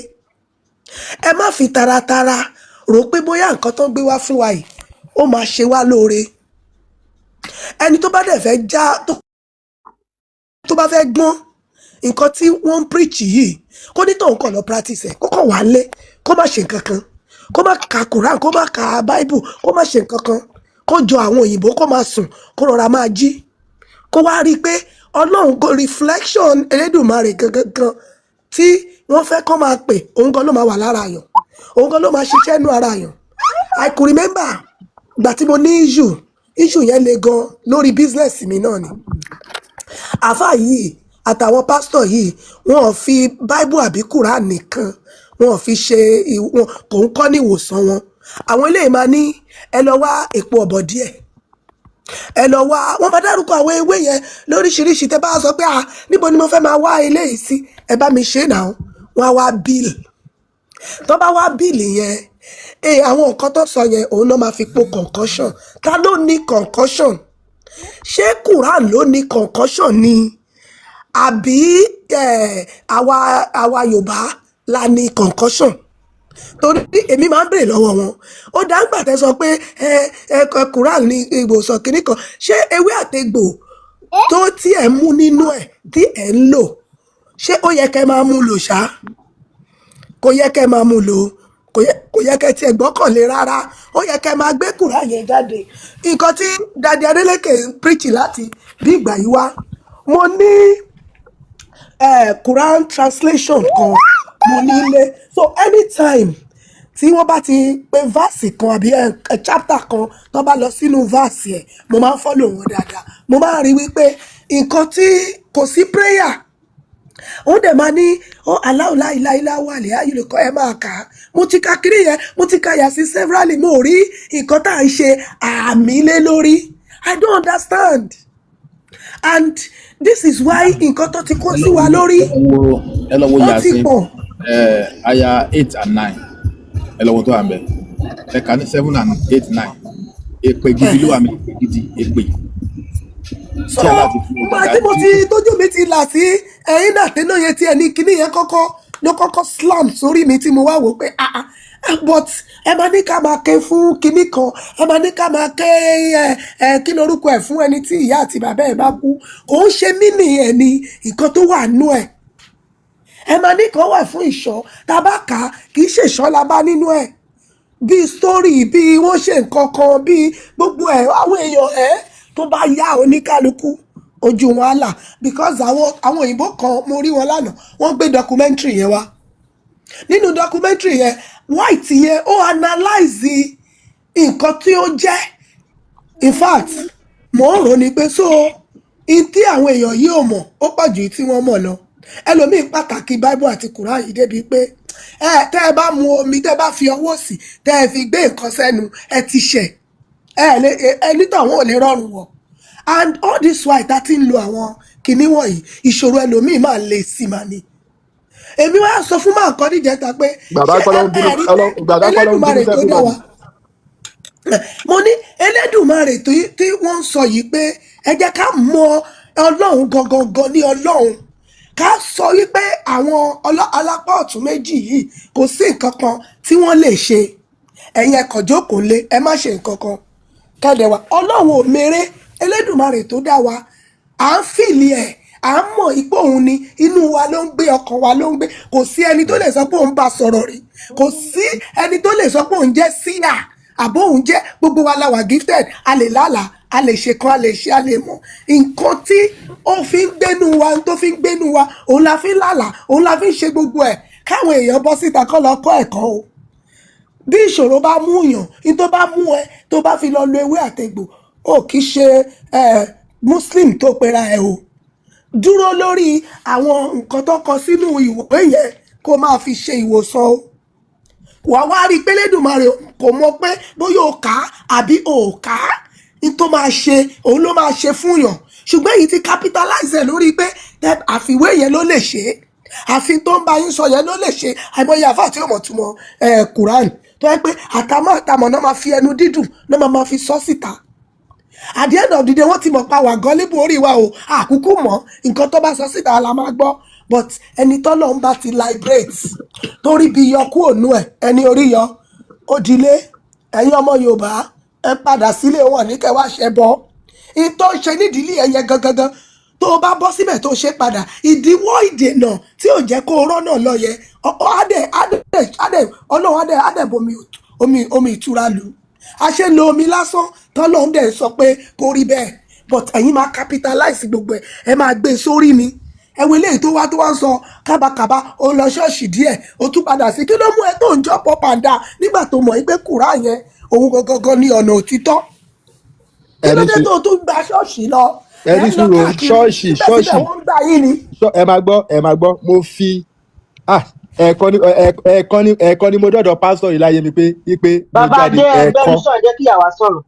ẹ má fi taratara rò pé bóyá nǹkan tó ń gbé wá fún wa yìí, ó máa ṣe wá lóore. Ẹni tó bá dẹ̀ fẹ́ já, tó bá fẹ́ gbọ́n nǹkan tí wọ́n ń preach yìí, kó ní tóun kàn lọ practice ẹ̀, kó kàn wá lé, kó má ṣe nǹkan kan, kó má ka Quran, kó má ka Bible, kó má ṣe nǹkan kan, kó jọ àwọn òyìnbó, kó máa sùn, kó rọra máa jí, kó wá rí i pé Ọlọ́run kò reflection Elédùmarè gangan gan tí wọ́n fẹ́ kó máa pè, òun gan ló máa wà lára àyàn, òun gan ló máa ṣiṣẹ́ nú ara àyàn. I could remember ìgbà tí mo ní issue yẹn le gan lórí business mi náà ni. Àáfàá yìí àtàwọn pásítọ̀ yìí, wọn ò fi Bible àbí Quran nìkan, wọn ò fi ṣe wọn kò ń kọ́ ní ìwòsàn wọn. Àwọn eléyìí máa ní ẹ lọ wá èpo ọ̀bọ̀ díẹ̀, ẹ lọ wá, wọn máa dárúkọ àwọn ewé yẹn lóríṣiríṣi. Tẹ bá sọ pé, "Ah, níbo ni mo fẹ́ máa wá eléyìí sí? Ẹ bá mi ṣe náà." Wọn á wá bill. Tó bá wá bill yẹn, ee, àwọn nǹkan tó sọ yẹn, òun náà máa fi po concoction. Ta ló ní concoction? Ṣé Quran ló ní concoction ni, àbí àwa Yorùbá la ní concoction? Torí èmi máa ń béèrè lọ́wọ́ wọn. Ó dá ń gbà tẹ́ sọ pé ẹ Quran ní ìwòsàn kìíní kan, ṣé ewé àtegbò tó tí ẹ mú nínú ẹ tí ẹ ń lò, ṣé ó yẹ kẹ́ máa mú lò ṣá? Kò yẹ kẹ́ máa mú lò, kò yẹ kẹ́ tiẹ̀ gbọ́kànlé rárá. Ó yẹ kẹ́ máa gbé Quran yẹn jáde. Nǹkan tí Daddy Adeleke ń preach láti bí ìgbà yìí wá, mo ní Quran translation kan mo ní ilé. So anytime tí wọ́n bá ti pe verse kan àbí chapter kan, tó bá lọ sínú verse ẹ̀, mo máa ń follow wọn dáadáa. Mo máa ń rí wípé nǹkan tí kò sí prayer, òun dẹ̀ máa ní ó aláwòláìláìlá wà lè ayélujára, ẹ máa kà á. Mo ti ka kiri yẹn, mo ti ka yà sí severally, mo rí nǹkan tá à ń ṣe àmì lé lórí. I don't understand, and this is why nǹkan tó ti kó Ẹ sí lọ wa wo lórí ẹ lọ wo ẹ lọ wo ó ti Yasin pọ̀. Aya 8 and 9, ẹ lọ wo tó wà ń bẹ. Ẹ kà ní 7 and 8, 9. Èpè gidi ló wà mí, èpè gidi, èpè So tí aláàtì fún nígbà ọjà tí mo tí ti tójú mi ti là sí ẹ̀yìn náà tẹ́lẹ̀ yẹn, tí ẹni kíní yẹn kọ́kọ́ ló kọ́kọ́ slam sórí mi, tí mo wá wò pé, ah ah, but ẹ máa ní ká máa ké fún kinní kan, ẹ máa ní ká máa ké ẹ kí lorúkọ ẹ fún ẹni tí ìyá àti bàbá ẹ bá kú. Kò ń ṣe mí nìyẹn ni nǹkan tó wà nú ẹ. Ẹ máa ní kan wà fún ìṣọ́, tá a bá kà á, kì í ṣe ìṣọ́ la bá nínú ẹ̀, bíi story, bíi wọ́n ṣe nǹkan kan, bíi gbogbo ẹ̀. Àwọn èèyàn ẹ̀ tó bá yá, oníkálukú ojú wọn á là, because àwọn òyìnbó kan, mo rí wọn lánàá, wọ́n gbé documentary yẹn wá. Nínú documentary yẹn, white yẹn, ó analyse nǹkan tí ó jẹ́. In fact, mò ń rò ní pé so in tí àwọn èèyàn yìí ò mọ̀, ó pọ̀ ju tí wọ́n mọ̀ lọ. Ẹlòmíín pàtàkì Bible àti Quran yìí débi pé ẹ tẹ́ ẹ bá mu omi, tẹ́ ẹ bá fi ọwọ́ sí, tẹ́ ẹ fi gbé nǹkan sẹ́nu, ẹ ti ṣẹ̀, ẹ lè ẹ nítọ̀ wọn ò lè rọrùn wọ̀. And all this while tá ti ń lo àwọn kinní wọ̀nyí, ìṣòro ẹlòmíín máa le sí ma ni. Èmi wá sọ fún máa kọ́ níjẹta pé Bàbá ṣé ẹ kọ́lọ́ ń bínú ẹ rí pé Bàbá kọ́lọ́ ń bínú Elédùmarè tó dá wa, everybody. Mo ní Elédùmarè tí wọ́n ń sọ yìí pé ẹ jẹ́ ká mọ Ọlọ́run gangan gan ní Ọlọ́run, ká sọ wípé àwọn alápá ọ̀tún méjì yìí, kò sí nǹkan kan tí wọ́n lè ṣe. Ẹ̀yin ẹ kàn jókòó lé, ẹ má ṣe nǹkan kan kẹ́dẹ̀ wá. Ọlọ́run ò mèrè. Elédùmarè tó dá wa, à ń feel ẹ̀, à ń mọ̀ ipò òun ni inú wa ló ń gbé, ọkàn wa ló ń gbé. Kò sí ẹni tó lè sọ pé òun bá sọ̀rọ̀ rí, kò sí ẹni tó lè sọ pé òun jẹ́ síyà àbó òun jẹ́. Gbogbo wa la wà gifted, a lè lálàá, a lè ṣe kan, a lè ṣe, a lè mọ̀ nǹkan tí ó fi ń gbénu wa, tó fi ń gbénu wa, òun la fi ń lálàá, òun la fi ń ṣe gbogbo ẹ̀. Káwọn èèyàn bọ́ síta kọ́ lọ kọ́ ẹ̀kọ́ o. Bí ìṣòro bá mú yàn ní, tó bá mú ẹ, tó bá fi lọ lo ewé àtegbò, ó kì í ṣe muslim tó pera ẹ o. Dúró lórí àwọn nǹkan tó kọ sínú ìwé yẹn, kó máa fi ṣe ìwòsàn o. Wà wá rí i pé Elédùmarè kò mọ̀ pé bóyá o kà á àbí o ò kà á, ní tó máa ṣe, òun ló máa ṣe fún yàn. Ṣùgbọ́n èyí ti capitalize ẹ̀ lórí pé àfiwé yẹn ló lè ṣe é, àfi tó ń bá yín sọ yẹn ló lè ṣe. Àìmọye àfáà tí ó mọ̀ túmọ̀ Quran, tó yẹ pé àtàmọ́ àtàmọ̀ náà máa fi ẹnu dídùn náà máa fi sọ síta. At the end of the day, wọ́n ti mọ̀ pa wà gullible orí wa o, àkúkú mọ̀ nǹkan tó bá sọ síta la máa gbọ́. But ẹni tọ́lọ́ ń bá ti liberate, torí bí yọ kúrò nú ẹ̀, ẹni orí yọ ó dilé. Ẹ̀yin ọmọ Yorùbá, ẹ padà sílé wọn ní kẹ́ wá ṣẹbọ. In tó ń ṣe nídìílé ẹyẹ gangan, tó o bá bọ́ síbẹ̀ tó ṣe padà, ìdíwọ́ ìdènà tí ò jẹ́ kó o rọ́nà lọ yẹ, á dẹ̀ Ọlọ́run á dẹ̀ bomi omi ìtura lù. A ṣe ń lo omi lásán tọ́lọ́run dẹ̀ sọ pé kó rí bẹ́ẹ̀, but ẹ̀yin máa capitalize gbogbo ẹ̀, ẹ máa gbé e sórí ni. Ẹ wo eléyìí tó wá ń sọ kábàkábà, ó lọ ṣọ́ọ̀ṣì díẹ̀, ó tún padà sí. Kí ló mú ẹ tó ń jọ́ pọ̀ pàǹdà nígbà tó mọ̀ pé kùrá yẹn òun gangan ní ọ̀nà òtítọ́? Kí ló Ẹni dé sùn tó tún gba ṣọ́ọ̀ṣì lọ? Ẹ ẹni ń lọ sùúrù o, káàkiri ṣọ́ọ̀ṣì síbẹ̀síbẹ̀ ṣọ́ọ̀ṣì wọ́n ń gbà yín ni. Ẹ máa gbọ́, ẹ máa gbọ́. Mo fi ẹ̀ẹ̀kan ni mo dọ̀dọ̀ pásítọ̀ yìí láyé mi pé mo Bàbá jáde adé, ẹgbẹ́ mi ẹ̀ẹ̀kan. sọ̀rọ̀, jẹ́ kí ìyàwó sọ̀rọ̀.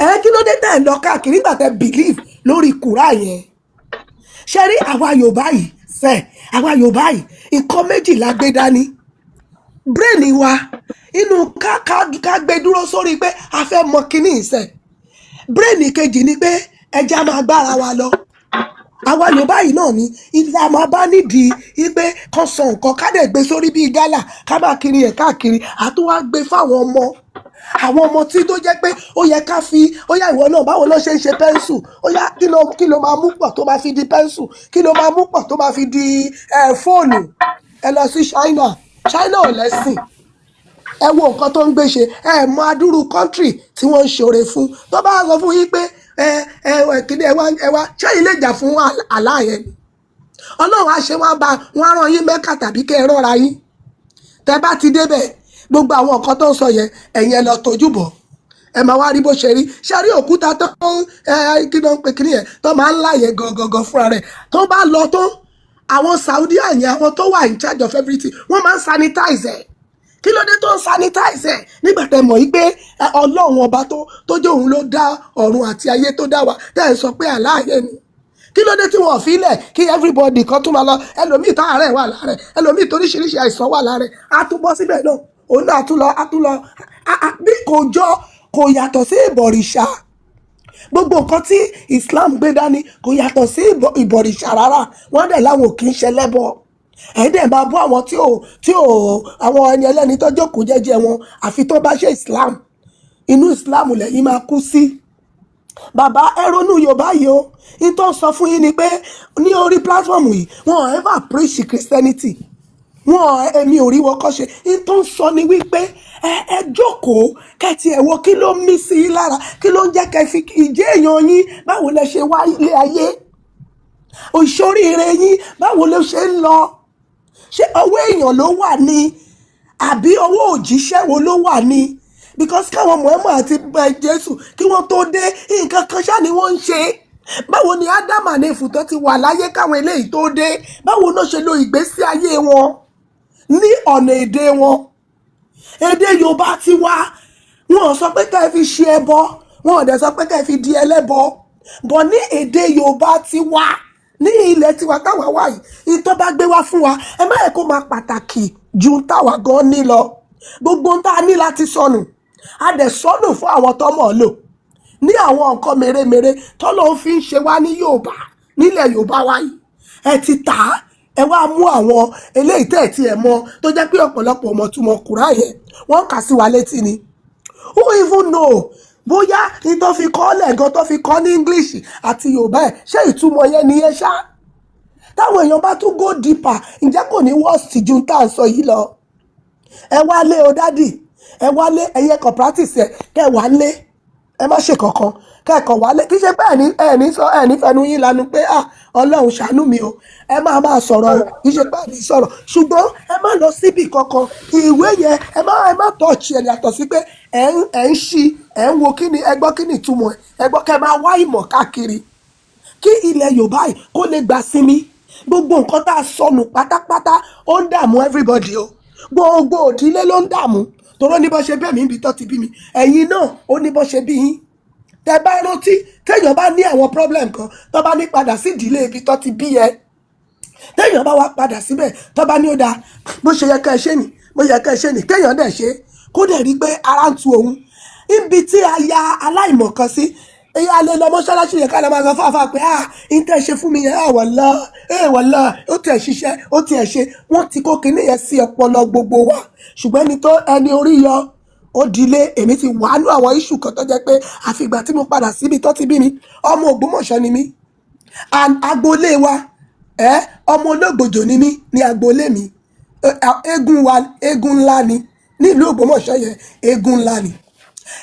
Ẹ kí ló dé tẹ̀ ń lọ káàkiri nígbà tẹ believe lórí kùrá yẹn? Ṣe rí àwa Yorùbá yìí sẹ, àwa Yorùbá yìí, nǹkan méjì la gbé dání. Brain wa inú ká gbé dúró sórí pé a fẹ́ mọ kíní ìṣe. Brain kejì ni pé ẹja máa gbára wa lọ. Àwa Yorùbá yìí náà ni ilé a máa bá nídìí wípé kan sọ nǹkan, ká dẹ̀ gbé sórí bíi gálà, ká máa kiri ẹ̀ káàkiri. Àtún wá gbé fáwọn ọmọ, àwọn ọmọ tí tó jẹ́ pé ó yẹ ká fi ó yá. Ìwọ náà, báwo ló ṣe ń ṣe pencil? Ó yá, kí ló máa mú pọ̀ tó máa fi di pencil? Kí ló máa mú pọ̀ tó máa fi di fóònù? Ẹ lọ sí China. China ò lẹ́sìn. Ẹ wo nǹkan tó ń gbé ṣe. Ẹ mọ adúrú country tí wọ́n ń ṣoore fún. Tó bá sọ fún yín pé ẹ kíní, ẹ wá ṣé ilé ìjà fún àlá yẹn ni Ọlọ́run á ṣe, wọn bá wọn á rán yín Mẹ́kà tàbí kẹ́ ẹ rọ́ra yín. Tẹ bá ti débẹ̀, gbogbo àwọn nǹkan tó ń sọ yẹn, ẹ̀yin ẹ lọ tójú bọ̀, ẹ máa wá rí bó ṣe rí. Ṣe rí òkúta tó ń kí ló ń pe kíní yẹn tó máa ń láyè gangan fúnra rẹ̀? Tó bá lọ tó àwọn Saudi àyẹn, àwọn tó wà in charge of everything, wọ́n máa ń sanitize ẹ̀. Kí ló dé tó ń sanitize ẹ̀ nígbà tẹ́ mọ̀ yìí pé Ọlọ́run ọba tó jẹ́ òun ló dá ọ̀run àti ayé tó dá wa, tẹ́ ẹ̀ sọ pé àláàyè ni? Kí ló dé tí wọn ò fi lẹ̀ kí everybody kan tún máa lọ? Ẹlòmíì tá àárẹ̀ wà láàrẹ̀, ẹlòmíì toríṣiríṣi àìsàn wà láàrẹ̀, á tún bọ́ síbẹ̀ náà, òun náà á tún lọ, á tún lọ. Bí kò jọ, kò yàtọ̀ sí ìbọ̀rìṣà. Gbogbo nǹkan tí Islam gbé dání kò yàtọ̀ sí ìbọ̀rìṣà rárá. Wọ́n dẹ̀ láwọn ò kì í ṣẹlẹ́bọ. Ẹ̀ dẹ̀ máa bọ́ àwọn tí ò àwọn ẹni ẹlẹ́ni tó jókòó jẹ́jẹ́ wọn, àfi tó bá ṣe Islam. Inú Islam lẹ́yìn máa kú sí. Bàbá, ẹ ronú Yorùbá yìí o. Ní tó ń sọ fún yín ni pé ní orí platform yìí, wọn ò ever preach Christianity. Wọn èmi ò rí wọn kọ́ ṣe. Ní tó ń sọ ni wípé ẹ jókòó kẹtì, ẹ wo kí ló ń mí sí i lára, kí ló ń jẹ́ kẹ́ fi ìjẹ́ èèyàn yín, báwo lẹ ṣe wá ilé ayé, òṣòríire yín, báwo ló ṣe ń lọ. Ṣé ọwọ́ èèyàn ló wà ní àbí ọwọ́ òjíṣẹ́ wo ló wà ní? Because káwọn Muhammad àti Jésù kí wọ́n tó dé, nǹkan kan ṣáà ni wọ́n ń ṣe. Báwo ni Ádámù àti Éfù tó ti wà láyé káwọn eléyìí tó dé, báwo ló ṣe lo ìgbésí ayé wọn ní ọ̀nà èdè wọn? Èdè Yorùbá ti wá, wọn ò sọ pé ká ẹ fi ṣe ẹbọ, wọn ò dẹ̀ sọ pé ká ẹ fi di ẹlẹ́bọ bọ̀. Ní èdè Yorùbá ti wá, ní ilẹ̀ tiwa táwa wà yìí, ìtọ́ bá gbé wá fún wa, ẹ má yẹ kó máa pàtàkì ju táwa gan ní lọ. Gbogbo ohun tá a ní láti sọnù, a dẹ̀ sọnù fún àwọn tó mọ̀ ọ́ lò ní àwọn nǹkan mèremère tọ́lọ́ fi ń ṣe wá ní Yorùbá, nílẹ̀ Yorùbá wa yìí. Ẹ ti tà á, ẹ wá mú àwọn eléyìí tẹ̀ tí ẹ mọ, tó jẹ́ pé ọ̀pọ̀lọpọ̀ ọmọ túmọ̀ kúrá yẹn, wọ́n kà sí wa létí ni. Who even know bóyá ní tó fi kọ́ lẹ́ẹ̀gan, tó fi kọ́ ní English àti Yorùbá ẹ̀, ṣé ìtumọ̀ yẹn nìyẹn ṣá? Táwọn èèyàn bá tún go deeper, ǹjẹ́ kò ní worst ju tá à ń sọ yìí lọ? Ẹ wá lé o, daddy, ẹ wá lé. Ẹyẹ kan practice ẹ, kẹ wá lé, ẹ má ṣe kankan, kẹ́ẹ̀kan wálé. Kì í ṣe pé ẹ̀ní sọ, ẹ̀ní fẹnu yín lanu pé, "Ah, Ọlọ́run ṣàánú mi o." Ẹ máa máa sọ̀rọ̀ o. Kì í ṣe pé ẹ̀ní sọ̀rọ̀, ṣùgbọ́n ẹ má lọ síbì kankan. Ìwé yẹn, ẹ má touch ẹ̀, yàtọ̀ sí pé ẹ ń ṣí, ẹ ń wo kí ni, ẹ gbọ́, kí ni ìtumọ̀ ẹ, ẹ gbọ́, kẹ́ máa wá ìmọ̀ káàkiri kí ilẹ̀ Yorùbá yìí kó lè gbà sinmi. Gbogbo nǹkan tá a sọnù pátápátá, ó ń dààmú everybody o. Gbogbo òdílé ló ń dààmú, torí ó ní bó ṣe bẹ́ẹ̀ mi níbi tó ti bí mi, ẹ̀yin náà ó ní bó ṣe bí yín. Tẹ bá rántí, téèyàn bá ní àwọn problem kan, tó bá ní padà sí ìdílé ibi tó ti bí ẹ, téèyàn bá wá padà síbẹ̀, tó bá ní ó dáa, bó ṣe yẹ ká ẹ ṣe nì, bó yẹ ká ẹ ṣe nì, kéèyàn dẹ̀ ṣe, kó dẹ̀ rí pé ara ń tu òun. Ibi tí a ya aláìmọ̀kan sí, èyí a lè lọ mọ́ṣáláṣí yẹn, ká lọ máa sọ fáfá pé, "Ah, n tẹ́ ṣe fún mi yẹn, ah, wàlá ẹ wàlá, ó tiẹ̀ ṣiṣẹ́, ó tiẹ̀ ṣe." Wọ́n ti kó kinní yẹn sí ọpọlọ gbogbo wa, ṣùgbọ́n ẹni tó ẹni orí yọ ó dilé. Èmi ti wàánú àwọn issue kan tó jẹ́ pé àfìgbà tí mo padà síbi tó ti bí mi. Ọmọ Ògbómọ̀ṣọ́ ni mí and agboolé wa, ẹ ọmọ olóògbòjò ni mí ní agboolé mi. Eégún wa, eégún ńlá ni nílùú Ògbómọ̀ṣọ́ yẹn, eégún ńlá ni.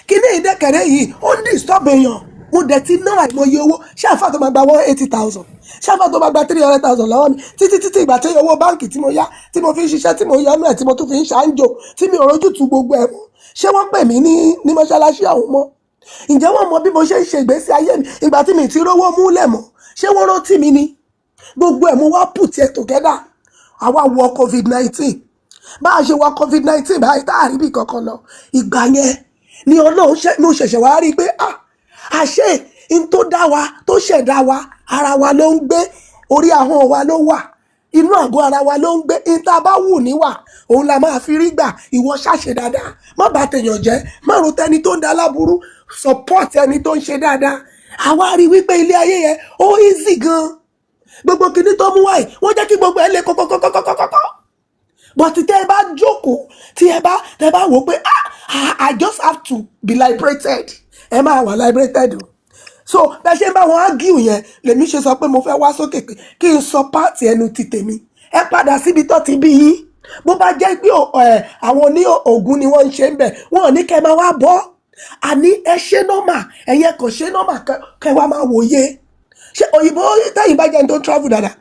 Kíní ìdẹ́kẹ̀rẹ́ yìí, ó ń disturb èèyàn. Mo dẹ̀ ti ná àìmọye owó. Ṣé àfà tó máa gba 180,000, ṣé àfà tó máa gba 300,000 lọ́wọ́ mi títí títí, ìgbà tí owó báǹkì tí mo yá, tí mo fi ń ṣiṣẹ́, tí mo yá nú ẹ̀, tí mo tún fi ń ṣàǹjò, tí mi ò rójú tu gbogbo ẹ̀ mọ́, ṣé wọ́n pè mí ní mọ́ṣáláṣí àwọn mọ́? Ǹjẹ́ wọ́n mọ bí mo ṣe ń ṣe ìgbésí ayé mi ìgbà tí mi ti rówó múlẹ̀ mọ́? Ṣé wọ́n rántí mi ni? Gbogbo ẹ̀ mo wá put it together. Àwa wọ COVID-19. Bá a ṣe wọ COVID-19 báyìí, tá a rí bí kankan lọ, ìgbà yẹn ni Ọlọ́run ṣe mo ṣẹ̀ṣẹ̀ wá rí i pé, ah, àṣé n tó dá wa, tó ṣẹ̀dá wa, ara wa ló ń gbé, orí ahọ́n wa ló wà, inú àgọ́ ara wa ló ń gbé. N tá a bá wù níwà, òun la máa fi rí gbà. Ìwọ ṣàṣe dáadáa, má bà tèèyàn jẹ́, má ro tẹni tó ń da láburú, support ẹni tó ń ṣe dáadáa. Àwa rí wípé ilé ayé yẹn, ó easy gan. Gbogbo kinní tó mú wáyé, wọ́n jẹ́ kí gbogbo ẹ̀ lé kọ́kọ́kọ́kọ́kọ́kọ́, but tẹ́ ẹ bá jókòó, tí ẹ bá tẹ́ ẹ bá wò ó pé, "Ah, I just have to be liberated," ẹ máa wà liberated o. So bẹ́ẹ̀ ṣe ń bá wọn argue yẹn, lèmi ṣe sọ pé mo fẹ́ wá sókè pé kí n sọ part ẹnu ti tèmi. Ẹ padà síbi tó ti bí yín. Bó bá jẹ́ pé àwọn oní ògùn ni wọ́n ń ṣe ń bẹ̀, wọ́n ò ní kẹ́ ẹ máa wá bọ́. Àní ẹ ṣe normal, ẹ̀yin ẹ kò ṣe normal, kẹ́ wá máa wòye. Ṣé òyìnbó, tẹ́yìn bá jẹ́ ẹni tó ń travel dáadáa,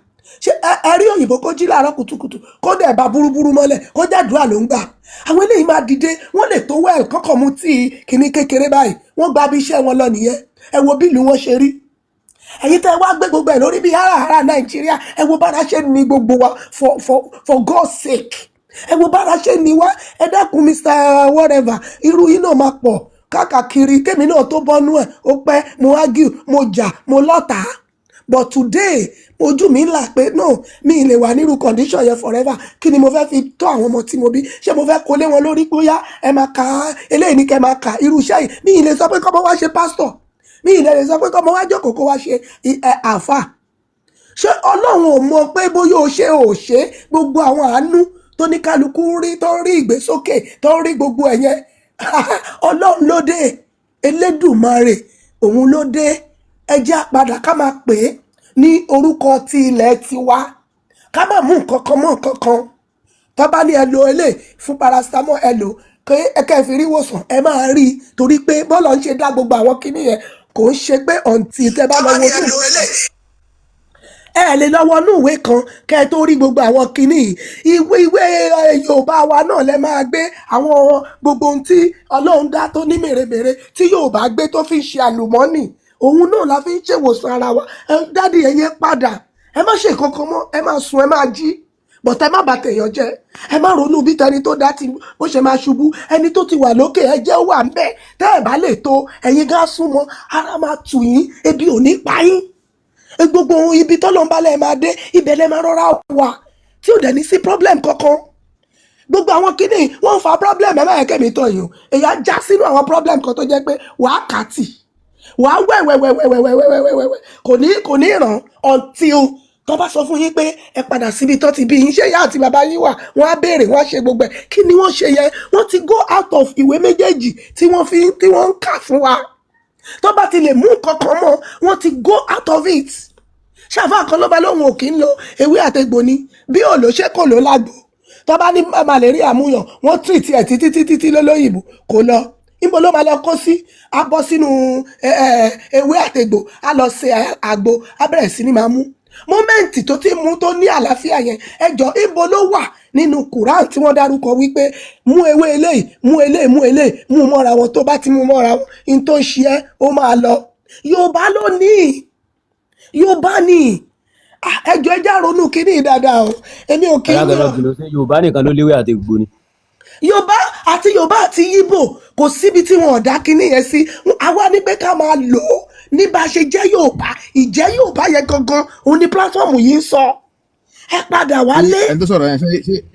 ṣé ẹ rí òyìnbó kó jí láàárọ̀ kùtùkùtù, kó dẹ̀ bá burúburú mọ́lẹ̀, kó jàdúrà ló ń gbà? Àwọn eléyìí máa dìde, wọ́n lè tó wẹ́ẹ̀l kọ́kọ́ mu tíì kìíní kékeré báyìí, wọ́n gba bí iṣẹ́ wọn lọ nìyẹn. Ẹ wo bí ìlú wọn ṣe rí. Ẹ̀yin tẹ́ ẹ wá gbé gbogbo ẹ̀ lórí bí háràhárà Nàìjíríà, ẹ wo bára ṣe ní gbogbo wa. For God's sake, ẹ wo bára ṣe ní wá. Ẹ dákun, Mr whatever, irú yín náà máa pọ̀ káàkiri. Kémi náà tó bọ́nú ẹ̀, ó pẹ́. Mo argue, mo jà, mo lọ́tàá, but today ojú mi ń là pé no, mi ì lè wà nírú condition yẹn forever. Kí ni mo fẹ́ fi tó àwọn ọmọ tí mo bí? Ṣé mo fẹ́ kó lé wọn lórí bóyá ẹ máa kà á, eléyìí ní kẹ́ máa kà irú iṣẹ́ yìí? Mi ì lè sọ pé kọ́mọ wá ṣe pastor, mi ì lè sọ pé kọ́mọ wá jókòó kó wá ṣe àáfà. Ṣé Ọlọ́run ò mọ pé bóyá o ṣe ò ṣe, gbogbo àwọn àánú tó ní kálukú rí, tó ń rí ìgbésókè, tó ń rí gbogbo ẹ̀ yẹn, Ọlọ́run ló dé, Elédùmarè òun ló dé. Ẹ jẹ́ á padà ká máa pè é ní orúkọ ti ilẹ̀ tiwa, ká má mú nǹkan kan mọ́ nǹkan kan. Tó bá ní ẹ lo eléyìí fún paracetamol, ẹ lò kí ẹ kẹ́ ẹ fi rí ìwòsàn, ẹ máa rí i, torí pé bọ́ọ̀lù ń ṣe dá gbogbo àwọn kinní yẹn, kò ń ṣe pé ọ̀ǹtì tẹ bá lọ wo inú, ẹ lè lọ wọnú ìwé kan kẹ́ ẹ tó rí gbogbo àwọn kinní yìí. Ìwé Yorùbá wa náà lẹ máa gbé àwọn gbogbo ohun tí Ọlọ́run dá tó ní mèremère tí Yorùbá gbé tó fi ń ṣe àlùmọ́nì, òun náà la fi ń ṣèwòsàn ara wa. Ẹ daddy, ẹ̀yẹn padà, ẹ má ṣe kankan mọ́. Ẹ máa sùn, ẹ máa jí, but ẹ má bà tèèyàn jẹ́. Ẹ má ronú bí tẹni tó dá ti bó ṣe máa ṣubú. Ẹni tó ti wà lókè, ẹ jẹ́ ó wà ń bẹ̀. Tẹ́ ẹ bá lè tó, ẹ̀yin gá súnmọ́, ara máa tù yín, ebi ò ní pa yín. Gbogbo ohun ibi tọ́lọ́run bá lẹ̀ máa dé, ibẹ̀ lẹ́ máa rọra wà tí ò dẹ̀ ní sí problem kankan. Gbogbo àwọn kinní wọ́n ń fa problem. Ẹ má yẹ kẹ́mi tọ̀ yìí o. Èyí á já sínú àwọn problem kan tó jẹ́ pé wàá kà á tì, wàá wẹ̀wẹ̀wẹ̀wẹ̀wẹ̀wẹ̀wẹ̀wẹ̀, kò ní ràn until tó bá sọ fún yín pé ẹ padà síbi tó ti bí yín. Ṣé ìyá àti bàbá yín wà? Wọ́n á béèrè, wọ́n á ṣe gbogbo ẹ̀. Kí ni wọ́n ṣe yẹn? Wọ́n ti go out of ìwé méjèèjì tí wọ́n fi tí wọ́n ń kà fún wa. Tó bá ti lè mú nǹkan kan mọ́, wọ́n ti go out of it. Ṣáfà kan ló bá lóun ò kí ń lo ewé àtegbò ni, bí òòlò ṣé kò ló lágbo. Tó bá ní malaria múyàn, wọ́n treat ẹ̀ títí títí tí lólóyìnbó, kò lọ. Níbo ló máa lọ kó sí? Á bọ́ sínú ewé àtegbò, á lọ ṣe àgbo, á bẹ̀rẹ̀ sí ní máa mú. Moment tó ti mú tó ní àlàáfíà yẹn, ẹjọ́, ibo ló wà nínú Quran tí wọ́n dárúkọ wípé mú ewé eléyìí, mú eléyìí, mú eléyìí, mú mọ́ra wọn, tó bá ti mú mọ́ra wọn, in tó ń ṣe ẹ́ ó máa lọ? Yorùbá ló ní, Yorùbá ní. Ah, ẹjọ́, ẹ já ronú kínní dáadáa o. Èmi ò kí ń alágbèmọ yàn jùlọ sí Yorùbá nìkan ló léwé àti egbò ni? Yorùbá àti Yorùbá àti Ìgbò, kò síbi tí wọn ò dá kínní yẹn sí. Àwa ní pé ká máa lò ó ní bá a ṣe jẹ́ Yorùbá. Ìjẹ́ Yorùbá yẹn gangan òun ni platform yìí ń sọ. Ẹ padà wálé. Ẹni tó sọ̀rọ̀ yẹn,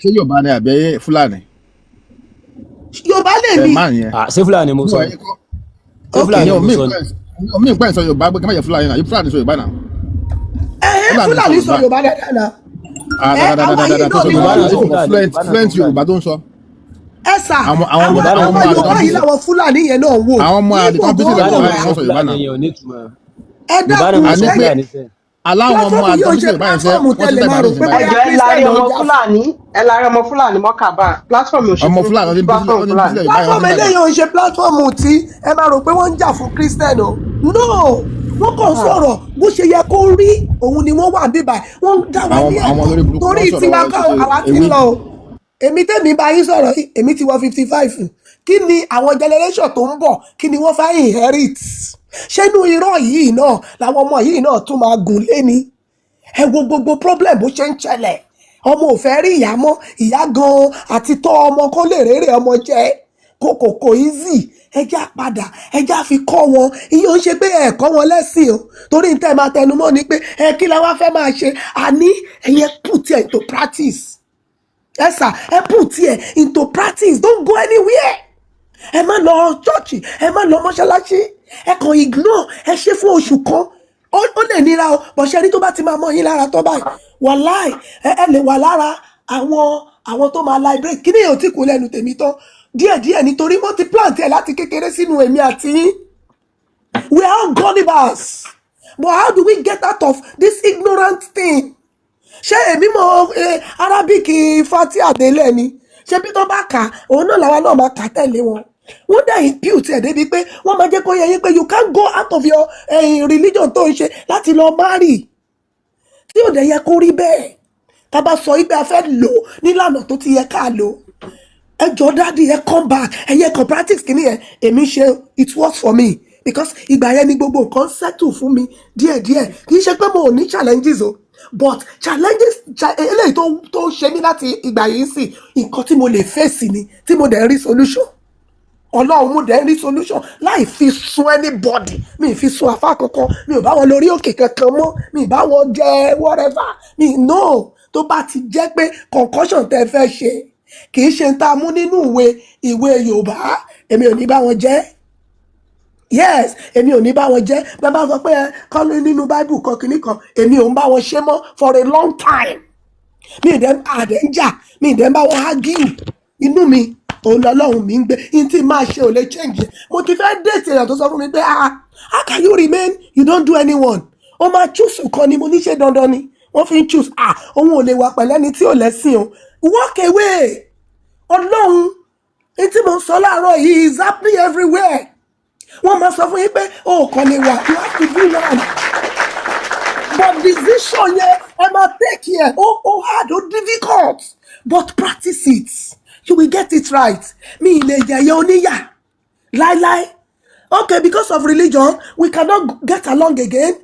ṣé Yorùbá ni àbí Fúlàní? Yorùbá lè Ẹ mi. má yẹn. Ah, ṣé Fúlàní mo No, sọ ni? ẹ̀yin kọ́. Ṣé Ok. Fúlàní Ìyẹn ò mo mí sọ ni? pẹ́, mí pẹ́ sọ Yorùbá pé kí n má jẹ́ Fúlàní náà. Fúlàní sọ Yorùbá náà. Ẹ̀hẹ́. Fúlàní sọ Fúlàní sọ Yorùbá. Yorùbá dáadáa náà. Ah, Ẹ dáadáa àwa dáadáa yìí dáadáa tó náà sọ ni Yorùbá wọ́n náà. ń wò. Ó kàn fluent Yorùbá náà sọ fluent Fúlàní. Yorùbá tó ń sọ. Ẹ sà, Àwọn àwọn àwọn ọmọ Yorùbá náà àwọn àwọn ọmọ sọ àlè Yorùbá tán Fúlàní. yìí làwọn Fúlàní yẹn náà wò. Àwọn ọmọ àlè Yíbò tán bí gan sílẹ̀ wò Yorùbá wá. yẹn wọ́n sọ Yorùbá Fúlàní náà. yẹn ò ní ìtumọ̀. Ẹ Yorùbá náà dákun, mo Àní sọ pé ṣé Fúlàní sẹ́. aláwọn ọmọ platform àlè yìí ò tán bí ṣe sílẹ̀ Yorùbá yẹn sẹ́ platform wọ́n ti tẹ́lẹ̀ dàgbà máa rò nísìnyí pé Ẹ báyìí. bóyá jọ, ẹ lárí Christian ló ọmọ ń jà fún. Fúlàní, ẹ lárí ọmọ Fúlàní mọ́kàbá. Platform ò ṣe Ọmọ fún Fúlàní wọ́n ti bí sílẹ̀ platform wọ́n ti bí Fúlàní. sílẹ̀ Yorùbá yẹn wọ́n Platform ti dàgbà. eléyìí ò ń ṣe platform tí ẹ máa rò pé wọ́n ń jà fún Christian o. No, wọ́n kàn sọ̀rọ̀ bó ṣe yẹ kó rí òun ni wọ́n wà bíbà, wọ́n ń dá wa Àwọn ní àwọn ẹ̀kọ́ olórí burúkú torí wọ́n tiwa sọ̀rọ̀ kọ́ ṣe àwa ti ń ewé. lọ o. Èmi tèmi bá yín sọ̀rọ̀ yìí, èmi ti wọ 55. Kí ni àwọn generation tó ń bọ̀, kí ni wọ́n fẹ́ inherit? Ṣé inú irọ́ yìí náà làwọn ọmọ yìí náà tún máa gùn lé ni? Ẹ wo gbogbo problem bó ṣe ń ṣẹlẹ̀. Ọmọ ò fẹ́ rí ìyá mọ́, ìyá gan-an àti tọ́ ọmọ kó lè rérè ọmọ jẹ kò kò kò easy. Ẹ já padà, ẹ já fi kọ́ wọn. Iye ò ń ṣe pé ẹ kọ́ wọn lẹ́sìn o, torí tẹ́ ẹ máa tẹnu mọ́ ni pé ẹ kí la wá fẹ́ máa ṣe. Àní ẹ̀yẹ put it into practice. Ẹ sà, ẹ put it into practice. Don't go anywhere. Ẹ má lọ chọ́ọ̀chì, ẹ má lọ mọ́ṣáláṣí, ẹ kàn ignore. Ẹ ṣe fún oṣù kan, ó lè nira o bọ̀ ṣe rí tó bá ti máa mọ́ yín lára tó báyìí, wàláì, ẹ lè wà lára àwọn tó máa liberate. Kí ni èèyàn tí kò lẹ́nu tèmi tán díẹ̀díẹ̀, nítorí wọ́n ti plant ẹ̀ láti kékeré sínú èmi àti yín. We are all gullibers, but how do we get out of this ignorant thing? Ṣé èmi mọ Arabic Fatia délẹ̀ ni? Ṣé bí tó bá kà òun náà làwa náà máa kà tẹ̀lé wọn? Wọ́n dẹ̀ impute ẹ̀ débi pé wọ́n máa jẹ́ kó yẹ yín pé you can't go out of your religion tó ń ṣe láti lọ marry, tí ò dẹ̀ yẹ kó rí bẹ́ẹ̀. Tá a bá sọ wípé a fẹ́ lò nílànà tó ti yẹ ká lò. Ẹ jọ, daddy, ẹ come back. Ẹ yẹ kan practice kìíní yẹn. Èmi ṣe, it works for me because ìgbà yẹn ni gbogbo nǹkan settle fún mi díẹ̀díẹ̀. Kì í ṣe pé mo ò ní challenges o, but challenges eléyìí tó ṣe mí láti ìgbà yìí sí, nǹkan tí mo lè face ni, tí mo dẹ̀ rí solution. Ọlọ́run, mo dẹ̀ rí solution láì fi sun anybody. Mi ì fi sun afá kankan, mi ò bá wọn lórí òkè kankan mọ́, mi ì bá wọn jẹ whatever mi no. Tó bá ti jẹ́ pé concoction tẹ́ fẹ́ ṣe kì í ṣe ń tá a mú nínú ìwé Yorùbá, èmi ò ní bá wọn jẹ́. Yes, èmi ò ní bá wọn jẹ́. Bẹ́ẹ̀ bá sọ pé ẹ kọ́ ló nínú Bible kan kìíní kan, èmi ò ń bá wọn ṣe mọ́ for a long time. Mi ì dẹ́ àdẹ́ ń jà, mi ì dẹ́ ń bá wọn argue. Inú mi òun lọ́lọ́run mi ń gbé in tí máa ṣe ò lè change. Mo ti fẹ́ date èèyàn tó sọ fún mi pé, "Ah, how can you remain, you don't do anyone?" Ó máa choose kan ni. Mo ní ṣe dandan ni wọ́n fi ń choose? Ah, òun ò lè wà pẹ̀lú ẹni tí ò lẹ́sìn o. Walk away. Ọlọ́run ní tí mo ń sọ láàárọ̀ yìí is happening everywhere. Wọ́n máa sọ fún yín pé o kàn lè wà, you have to do one, but decision yẹn ẹ máa take yẹn, ó hard, ó difficult, but practice it, you will get it right. Mi ì lè yẹ̀yẹ́ oníyà láíláí. Okay, because of religion we cannot get along again.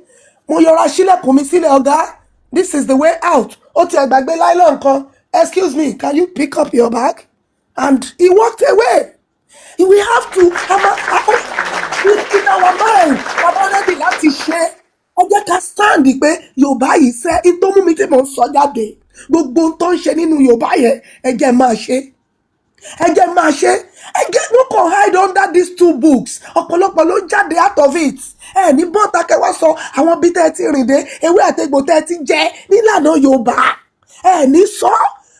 Mo yọra sílẹ̀kùn mi sílẹ̀. Ọ̀gá, this is the way out. Ó ti ẹ̀ gbàgbé nylon kan. "Excuse me, can you pick up your bag?" And he walked away. We have to in our mind, bàbá ready láti ṣe. Ẹ jẹ́ ká stand pé Yorùbá yìí sẹ́ in tó mú mi tí mò ń sọ jáde. Gbogbo ohun tó ń ṣe nínú Yorùbá yẹn, ẹ jẹ́ máa ṣe, ẹ jẹ́ máa ṣe. Ẹ jẹ́ wọ́n kàn hide under these two books. Ọ̀pọ̀lọpọ̀ ló jáde out of it. Ẹ ní bọ́ọ̀tà kẹwàá sọ àwọn bí tẹ́ ẹ ti rìn dé, ewé àtegbò tẹ́ ẹ ti jẹ nílànà Yorùbá, ẹ ní sọ.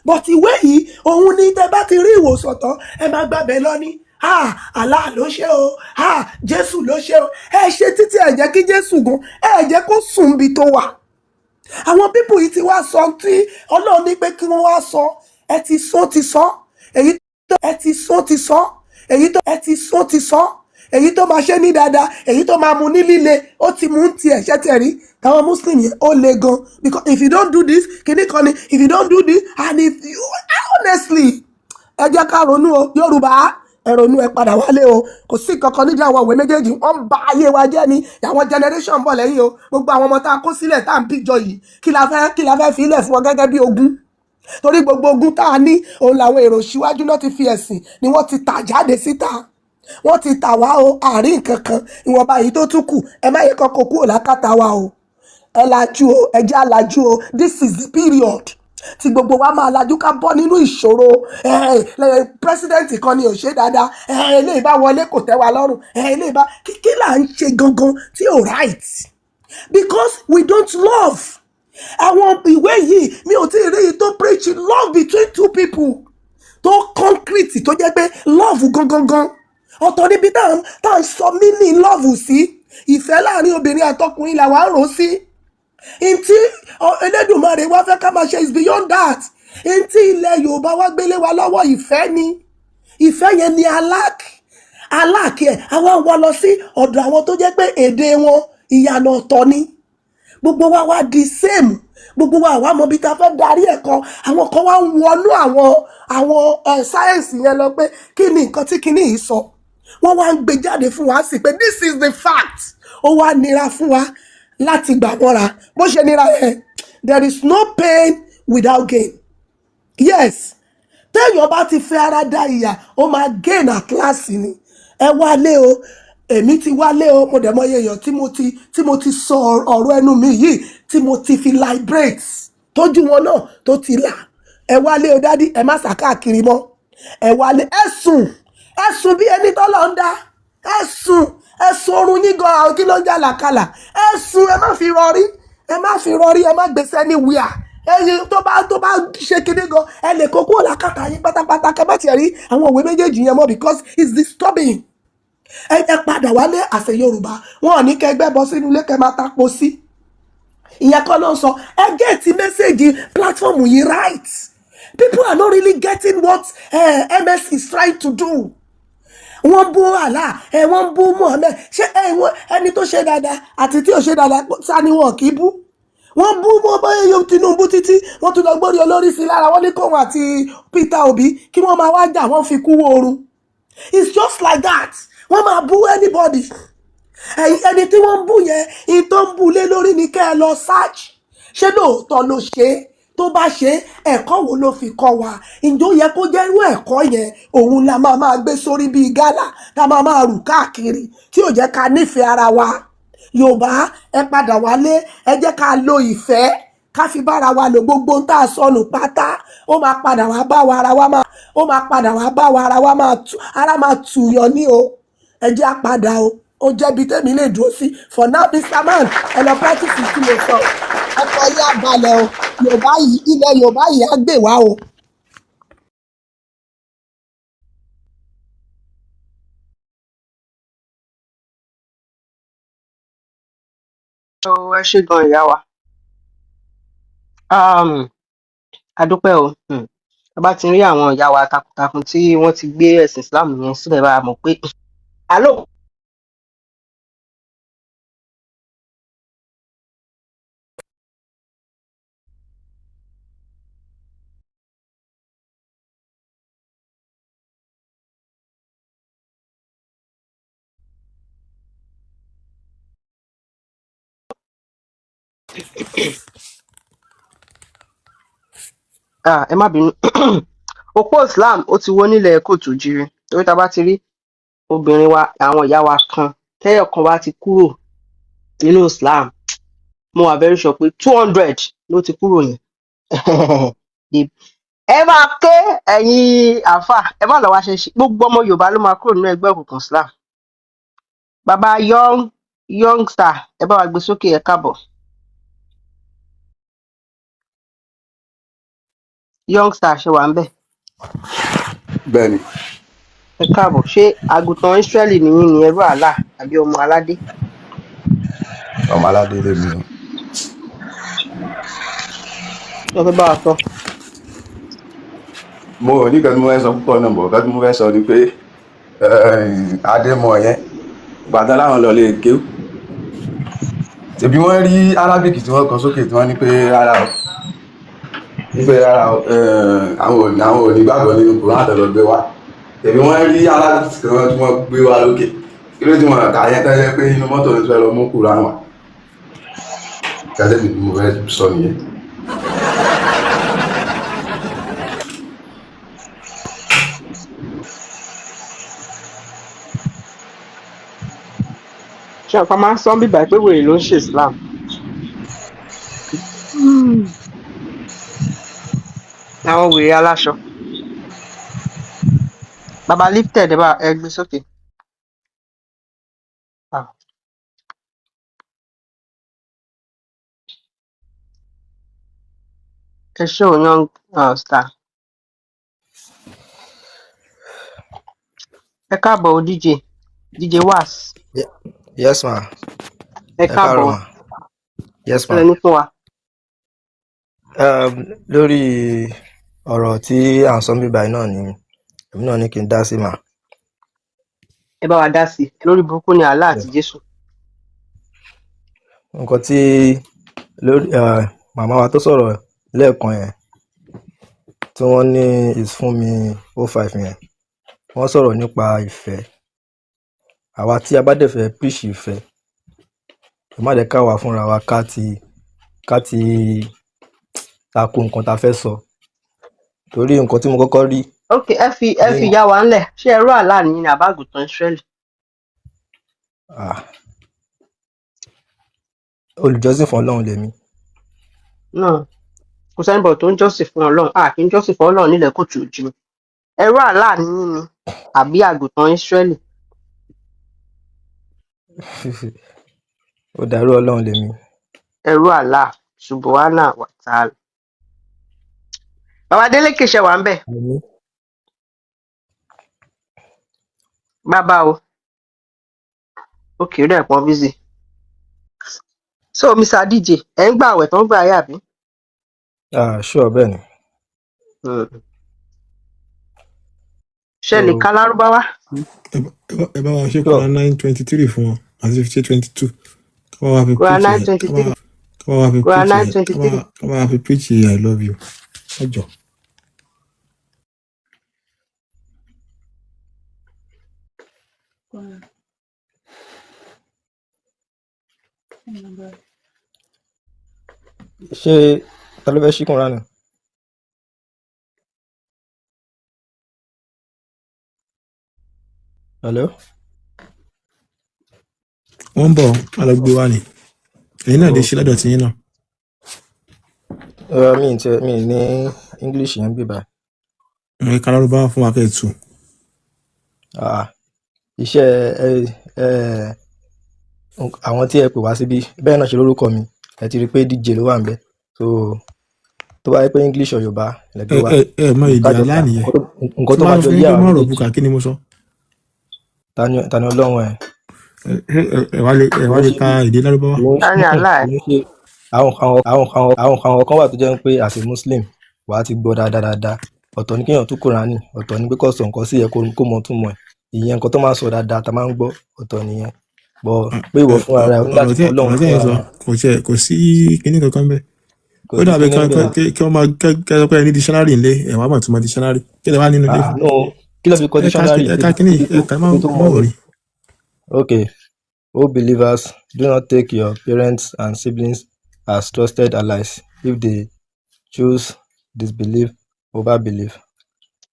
But ìwé yìí òun ni tẹ́ bá ti rí ìwòsàn tán, ẹ máa gbàbẹ lọ ní, "Ah, Allah ló ṣe o, ah, Jésù ló ṣe o." Ẹ ṣe títí, ẹ jẹ́ kí Jésù gan, ẹ jẹ́ kó sùn bí tó wà. Àwọn people yìí ti wá sọ tí Ọlọ́run ní pé kí wọ́n wá sọ. Ẹ ti sọ, ti sọ èyí tó, ẹ ti sọ, ti sọ èyí tó, ẹ ti sọ, ti sọ èyí tó máa ṣe ní dáadáa, èyí tó máa mu ní líle. Ó ti mú tiẹ̀ ṣẹ́ tiẹ̀ rí táwọn Muslim yẹn, ó le gan, because if you don't do this, kìíní kan ni, if you don't do this and if you, honestly, ẹ jẹ́ ká ronú o. Yorùbá, ẹ ronú, ẹ padà wálé o. Kò sí kankan nídìí àwọn ìwé méjèèjì. Wọ́n ń ba ayé wa jẹ́ ni. Àwọn generation bọ̀ lẹ́yìn o. Gbogbo àwọn ọmọ tá a kó sílẹ̀ tá à ń bíjọ yìí, kí la fẹ́ fi ilẹ̀ fún wọn gẹ́gẹ́ bí ogún? Torí gbogbo ogún tá a ní òun làwọn èrò síwájú náà ti fi ẹ̀sìn ni wọ́n ti tà jáde síta. Wọ́n ti tà wá o, àárín nǹkan kan. Ìwọ̀nba yìí tó tún kù, ẹ má yẹ kọ́kọ́ kúrò lákàtà wa o. Ẹ lajú o, ẹ jẹ́ àlàjú o. This is the period. Tí gbogbo wa máa lajú ká bọ́ nínú ìṣòro. President kan ni ò ṣe dáadáa, eléyìí bá wọlé kò tẹ́ wa lọ́rùn, eléyìí bá kí là ń ṣe gangan tí ò right, because we don't love. Àwọn ìwé yìí, mi ò tí ì rí èyí tó preach love between two people tó concrete, tó jẹ́ pé love gangan gan. Ọ̀tọ̀ níbi tá à ń sọ meaning love sí. Ìfẹ́ láàrin obìnrin àtọkùnrin làwa ń rò sí. Ntí Elédùmarè wá fẹ́ ká máa ṣe is beyond that. Ntí ilẹ̀ Yorùbá wá gbélé wa lọ́wọ́, ìfẹ́ ni. Ìfẹ́ yẹn ni aláàkí ẹ̀. Àwa ń wá lọ sí ọ̀dọ̀ àwọn tó jẹ́ pé èdè wọn ìyànà ọ̀tọ̀ ni. Gbogbo wa wá di same. Gbogbo wa àwa mọ bí ta fẹ́ darí ẹ̀ kan. Àwọn kan wá ń wọnú àwọn sáyẹ̀nsì yẹn lọ pé kí ni nǹkan tí kinní yìí sọ. Wọ́n wá ń gbé jáde fún wa sí pé this is the fact. Ó wá nira fún wa láti gbà mọ́ra. Bó ṣe nira yẹn, there is no pain without gain. Yes, téèyàn bá ti fẹ́ ara dá ìyà, ó máa gain at last ni. Ẹ wálé o, èmi ti wálé o. Mo dẹ̀ mọ iye èèyàn tí mo ti sọ ọ̀rọ̀ ẹnu mi yìí, tí mo ti fi liberate, tójú wọn náà tó ti là. Ẹ wálé o, daddy. Ẹ má sá káàkiri mọ́. Ẹ wálé, ẹ sùn, ẹ sùn bí ẹni tọ́lọ́ ń dá. Ẹ sùn, ẹ sùn oorun yín gan. Àwọn kí ló ń jà làkàlà? Ẹ sùn, ẹ má fi rọrí, ẹ má fi rọrí, ẹ má gbèsè ní wíà. Ẹyin tó bá ṣe kinní gan, ẹ lè kó kúrò lákàtà yín pátápátá, kẹ má tiẹ̀ rí àwọn òwe méjèèjì yẹn mọ́, because it's disturbing. Ẹ padà wálé àṣẹ Yorùbá. Wọn ò ní kẹgbẹ́ bọ́ sínú ilé kẹ máa tapo sí. Ìyẹn kọ́ ló ń sọ. Ẹ get message platform yìí right. People are not really getting what MS is trying to do. Wọ́n bú Allah ẹ, wọ́n bú Muhammed. Ṣé ẹ wọ́n ẹni tó ṣe dáadáa àti tí ò ṣe dáadáa sá ni wọn kì í bú. Wọ́n bú wọ́n bá yọ Tinubu títí, wọ́n tún lọ gbórí olórí sí lára. Wọ́n ní kóun àti Peter Obi kí wọ́n máa wá jà, wọ́n fi kú oorun. It's just like that. Wọ́n máa bú anybody. Ẹni tí wọ́n ń bú yẹn, ìyẹn tó ń bú lé lórí ni kẹ́ ẹ lọ search. Ṣé lóòótọ́ ló ṣe é? Tó bá ṣe é, ẹ̀kọ́ wo ló fi kọ́ wa? Ǹjọ́ yẹ kó jẹ́ irú ẹ̀kọ́ yẹn òun la máa máa gbé sórí bíi gálà, tá máa máa rù káàkiri, tí ò jẹ́ ká nífẹ̀ẹ́ ara wa? Yorùbá, ẹ padà wálé. Ẹ jẹ́ ká lo ìfẹ́, ká fi bára wa lò. Gbogbo ohun tá a sọnù pátá, ó máa padà wá bá wa. Ara wa máa, ó máa padà wá bá wa. Ara wa máa tù, ara máa tùyàn ní o. Ẹ jẹ́ á padà o. Ó jẹ́bi tẹ́mi lè dúró sí for now. Mr Man, ẹ lọ practice tí mo sọ. Ọkọ̀ yín á balẹ̀ o. Yorùbá yìí, ilẹ̀ Yorùbá yìí á gbè wá o. Ó ẹ ṣé gan, ìyá wa. A dúpẹ́ o. A bá ti rí àwọn ìyá wa takuntakun tí wọ́n ti gbé ẹ̀sìn Islam yẹn sílẹ̀, bá a mọ̀ pé àlọ́. Ah, ẹ má bínú. Òpó Islam ó ti wó nílẹ̀ kóòtù jíire, torí tá a bá ti rí obìnrin wa, àwọn ìyá wa kan tẹ́yọ̀ kan bá ti kúrò nínú Islam, mo wà very sure pé 200 ló ti kúrò yẹn. Ẹ máa ké, ẹ̀yin àáfà, ẹ má lọ wá ṣe ṣe. Gbogbo ọmọ Yorùbá ló máa kúrò nínú ẹgbẹ́ òkùnkùn Islam. Bàbá young youngster, ẹ bá wa gbé sókè. Ẹ káàbọ̀, youngster. Ṣe wà ń bẹ̀? Bẹ́ẹ̀ni. Ẹ káàbọ̀. Ṣé àgùntàn Ísírẹ́lì nìyí ni, ẹrú àlà, àbí ọmọ aládé? Ọmọ aládé lèmi o. Wọ́n fẹ́ bá wa sọ. Mo ò ní nǹkan tí mo fẹ́ sọ púpọ̀ náà bọ̀. Nǹkan tí mo fẹ́ sọ ni pé Adémọ yẹn gbàdá láwọn lọ lè kéwú, ṣèbí wọ́n rí Arabic tí wọ́n kọ sókè, tí wọ́n ní pé rárá o, ní pé rárá o, àwọn ò ní gbàgbọ́ nínú Quran àtọ̀lọ́ gbé wá. Ṣèbí wọ́n rí Arabic tí wọ́n gbé wá lókè. Kí ló tí wọ́n kà yẹn tán, yẹ pé inú mọ́tò ló ti fẹ́ lọ mú Quran wá? Kátẹ́bì tí mo fẹ́ sọ nìyẹn. Ṣé ọ̀pá máa ń sọ bíbá pé wèrè ló ń ṣe Islam? Àwọn wèrè aláṣọ. Bàbá lifted, ẹ bá ẹ gbé sókè. Ah, ẹ ṣé o, young star. Ẹ káàbọ̀ o, DJ DJ Was. Yes ma. Ẹ Ẹ káàbọ̀ káàárọ̀ o. ma. Yes Kí ma. lẹ ní fún wa? Lórí ọ̀rọ̀ tí à ń sọ níbí báyìí náà ni èmi náà ní kí n dá sí ma. Ẹ bá wa dá sí i. Lórí burúkú ni Allah àti Jésù. Nǹkan tí lórí màmá wa tó sọ̀rọ̀ lẹ́ẹ̀kan yẹn tí wọ́n ní is fún mi 05 yẹn, wọ́n sọ̀rọ̀ nípa ìfẹ́. Àwa tí a bá dẹ̀ fẹ́ preach ìfẹ́, ẹ má jẹ́ ká wà fúnra wa ká ti tako nǹkan tá a fẹ́ sọ. Torí nǹkan tí mo kọ́kọ́ rí Ok, ẹ fi ní ìyá wa ńlẹ̀. Ṣé ẹrú Allah ni ní àbágùntàn Ísírẹ́lì? Ah, olùjọ́sìn fún Ọlọ́run lèmi. Náà kò sẹ́nibọ̀ tó ń jọ́sìn fún Ọlọ́run. A kì í jọ́sìn fún Ọlọ́run nílẹ̀ kóòtù òjìrì. Ẹrú Allah ni yín ni àbí àgùntàn Ísírẹ́lì? Ó dàrú, Ọlọ́run lèmi. Ẹrú Allah subuhana wa ta'ala. Bàbá Délékè, ṣe wà ń bẹ̀? Àmín. Bàbá o. Ok, ó dẹ̀ pọ́n busy. So Mr DJ, ẹ̀ ń gbà àwẹ̀ tó ń gbà yà bí? Ah, sure, bẹ́ẹ̀ ni. Ṣe lè So ka lárúbáwá? Ẹ bá wa ṣe sure. Quran 9:23 fún wọn àti 50:22, ká bá wa fi Quran preach nine ẹ twenty ká three bá ká bá wa fi Quran preach nine ẹ twenty ká three bá ká bá wa fi preach I love you, ẹ jọ. Ṣé ta ló fẹ́ ṣí Quran náà? Hello? Wọ́n ń bọ̀, wọ́n lọ gbé wa ni, ẹ̀yin náà lè Oh, ṣe lọ́dọ̀ tiyín náà. Mi ì tiẹ̀ mi ì ní English yẹn bí báyìí. Ẹ ká lárúbáwá fún wa kẹ́ ẹ tù. Ah, iṣẹ́ ẹ ẹ àwọn tí ẹ pè wá síbí bẹ́ẹ̀ náà ṣe lórúkọ mi, ẹ ti rí i pé DJ ló wà ń bẹ̀. So tó bá yẹ pé English or Yorùbá lẹ Ẹ gbé wá, ẹ ẹ mọ èdè kájọ àlá kà nìyẹn. nǹkan Tí tó máa máa sọ jọ fún yín yé pé àwọn mọ̀ ọ̀rọ̀ méjèèjì. bùkà, kí ni mo sọ? Ta ni Ọlọ́run ẹ? Ẹ Kò wá ń lè ṣe ka èdè lárúbáwá. kò ń Ta ni Allah ẹ? kò ń ṣe àwọn kan wà tó jẹ́ pé as a Muslim wàá ti gbọ́ dáadáa dáadáa. Ọ̀tọ̀ ni kéèyàn tú Kùránì, ọ̀tọ̀ ni pé kó sọ nǹkan sí ẹ kó mọ túmọ̀ ẹ̀. Ìyẹn nǹkan tó máa ń sọ dáadáa tá máa ń gbọ́, ọ̀tọ̀ nìyẹn. But pé ìwọ fúnra rẹ o ní Ọ̀rọ̀ láti tí mọ Ọlọ́run ọ̀rọ̀ tí ẹ̀ fúnra ń sọ rẹ. kò tiẹ̀ kò sí kinní kankan bẹ́ẹ̀. Kò Ó sí dàbí kíní kí bẹ́ẹ̀. kí wọ́n máa kẹ́ sọ pé ẹ ní dictionary ńlé ẹ̀ wá mọ̀ tó mọ dictionary, kí lè wá nínú ilé Ah, fún. no, kí ló fi kọ Ẹ ka dictionary? ẹ ka kinní Ibi ẹ tó ka má ibi tó má mọ̀ wọrí. Okay. O believers, do not take your parents and siblings as trusted allies if they choose disbelief over belief,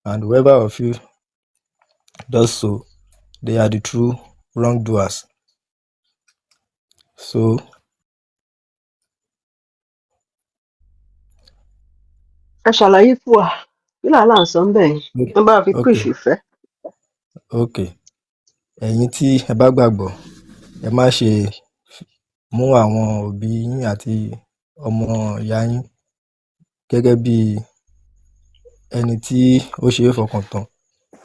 and whoever of you does so, they are the true wrongdoers. So Ẹ ṣàlàyé fún wa kí làálàá ń sọ ń bẹ̀ yẹn. Wọ́n bá fi preach okay, ìfẹ́. Okay. Ẹ̀yin tí ẹ bá gbàgbọ́, ẹ má ṣe mú àwọn òbí yín àti ọmọ ìyá yín gẹ́gẹ́ bí ẹni tí ó ṣe é fọkàn tán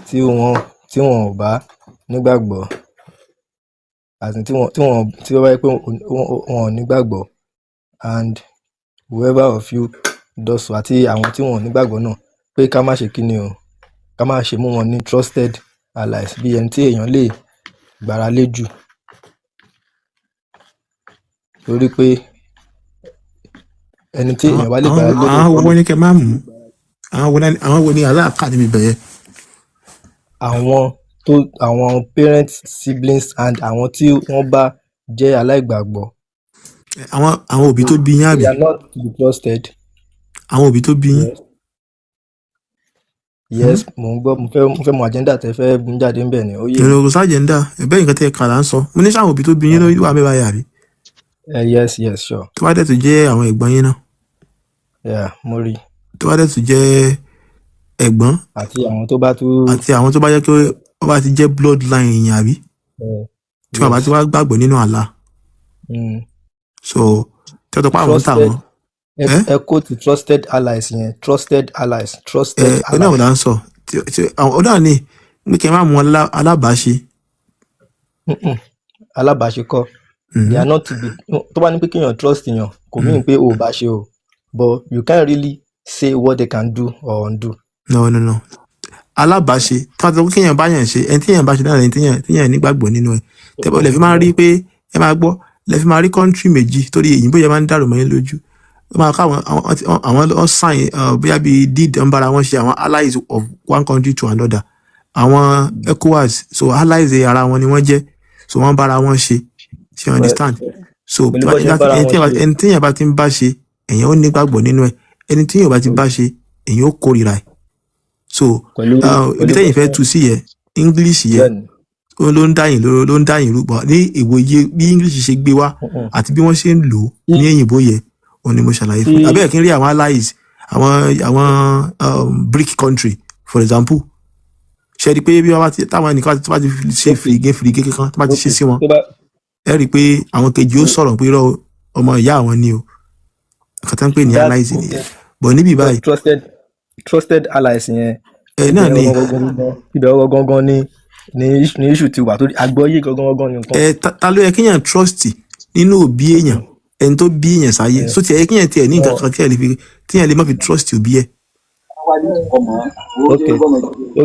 tí wọn ò bá nígbàgbọ́, as in tí wọ́n bá jẹ́ pé wọn ò nígbàgbọ́, and whoever of you does so, àti àwọn tí wọn ò nígbàgbọ́ náà, pé ká má ṣe kíni o, ká má ṣe mú wọn ní trusted allies, bí ẹni tí èèyàn lè gbára lé jù, torí pé ẹni tí Àwọn èèyàn bá lè àwọn gbára lé àwọn wo ni kẹ má mú, àwọn wo ni aláàká níbi bẹ̀yẹ? Àwọn parents, siblings and àwọn tí wọ́n bá jẹ́ aláìgbàgbọ́. Àwọn òbí tó bí yín àbí? They are not to be trusted. Àwọn òbí tó bí yín. Yes, mò ń gbọ́. Mo fẹ́ mọ agenda tẹ́ fẹ́ mú jáde ńbẹ̀ ni, ó yé mi. Èrò kò sájẹ̀ndà ẹ̀bẹ́ nǹkan tẹ́ ẹ kà là ń sọ. Mo ní sáwọn òbí tó bí yín ló wà bẹ́ẹ̀ báyìí àbí? Yes, sure. Tó bá dẹ̀ tó jẹ́ àwọn ẹ̀gbọ́n yín náà. Yeah, mo rí. Tó bá dẹ̀ tún jẹ́ ẹ̀gbọ́n Àti àwọn tó bá tún àti àwọn tó bá jẹ́ pé wọ́n bá ti jẹ́ bloodline èèyàn, àbí tí wọ́n bá ti wá gbàgbọ́ nínú Allah. So tí wọ́n tó pa àwọn ń tà Trusted wọ́n. Ẹ Ẹ ẹ kó ti trusted allies yẹn, trusted allies, ẹ trusted onáà allies. là ń sọ tí àwọn onáà ní ní kí ẹ má mú wọn alábàáṣe. Alábàáṣekọ, they are not to be. Tó bá ní pé kéèyàn trust èèyàn, kò mean pé o ò bá ṣe o, but you can't really say what they can do or undo. No, no, no, alábàáṣe tí wọ́n ti sọ pé kéèyàn bá yàn ṣe, ẹni téèyàn bá ṣe náà ẹni téèyàn nígbàgbọ́ nínú ẹ̀. Tẹ́bọ̀ lẹ fi máa ń rí pé, ẹ máa gbọ́, lẹ fi máa rí country méjì, torí èyìnbó yẹn máa ń dàrú mọ́ yín lójú. Wọ́n máa káwọn àwọn wọ́n sign bóyá bíi deed ń bára wọn ṣe, àwọn allies of one country to another, àwọn ECOWAS. So allies ara wọn ni wọ́n jẹ́, so wọ́n bára wọn ṣe. Ṣe you understand? So Pẹ̀lú bó ṣe ń bára ẹni wọn ṣe. ẹni téèyàn bá ti ń bá ṣe, èèyàn ó nígbàgbọ́ nínú ẹ̀. Ẹni téèyàn bá ti bá ṣe, èèyàn ó kórìíra ẹ̀. So Pẹ̀lú ibi pẹ̀lú tẹ́yìn bó fẹ́ ṣe tu sí yẹ English yẹ, Bẹ́ẹ̀ni. ó ló ń dá yín lóró, ló ń dá yín rú bọ̀ ní ìwòye bí English ṣe gbé wá àti bí wọ́n ṣe ń lò ó ní òyìnbó yẹ, òun ni mo ṣàlàyé fún yín. Abẹ́ẹ̀ kí n rí àwọn allies, àwọn BRIC country, for example, ṣe rí i pé bí wọ́n bá ti táwọn ẹnìkan tó bá ti ṣe fìrìgé fìrìgé kankan, tó bá ti ṣe sí wọn, Tó bá ẹ rí i pé àwọn kejì ó sọ̀rọ̀ pé irọ́ o, ọmọ ìyá àwọn ni o. Nǹkan tó ń pè ní That allies nìyẹn. But níbí báyìí, trusted allies yẹn, ẹ náà ibẹ̀ ni gangan, ibẹ̀ gangan ni issue ti wà, torí àgbọ́yé gangan gangan ni nǹkan. Ẹ ta ló yẹ kéèyàn trust nínú òbí èèyàn? Ẹni tó bí èèyàn sáyé. So tiẹ̀ yẹ kéèyàn tiẹ̀ ní nǹkan kan tí ẹ lè fi tí ẹ lè má fi trust òbí ẹ. Ok.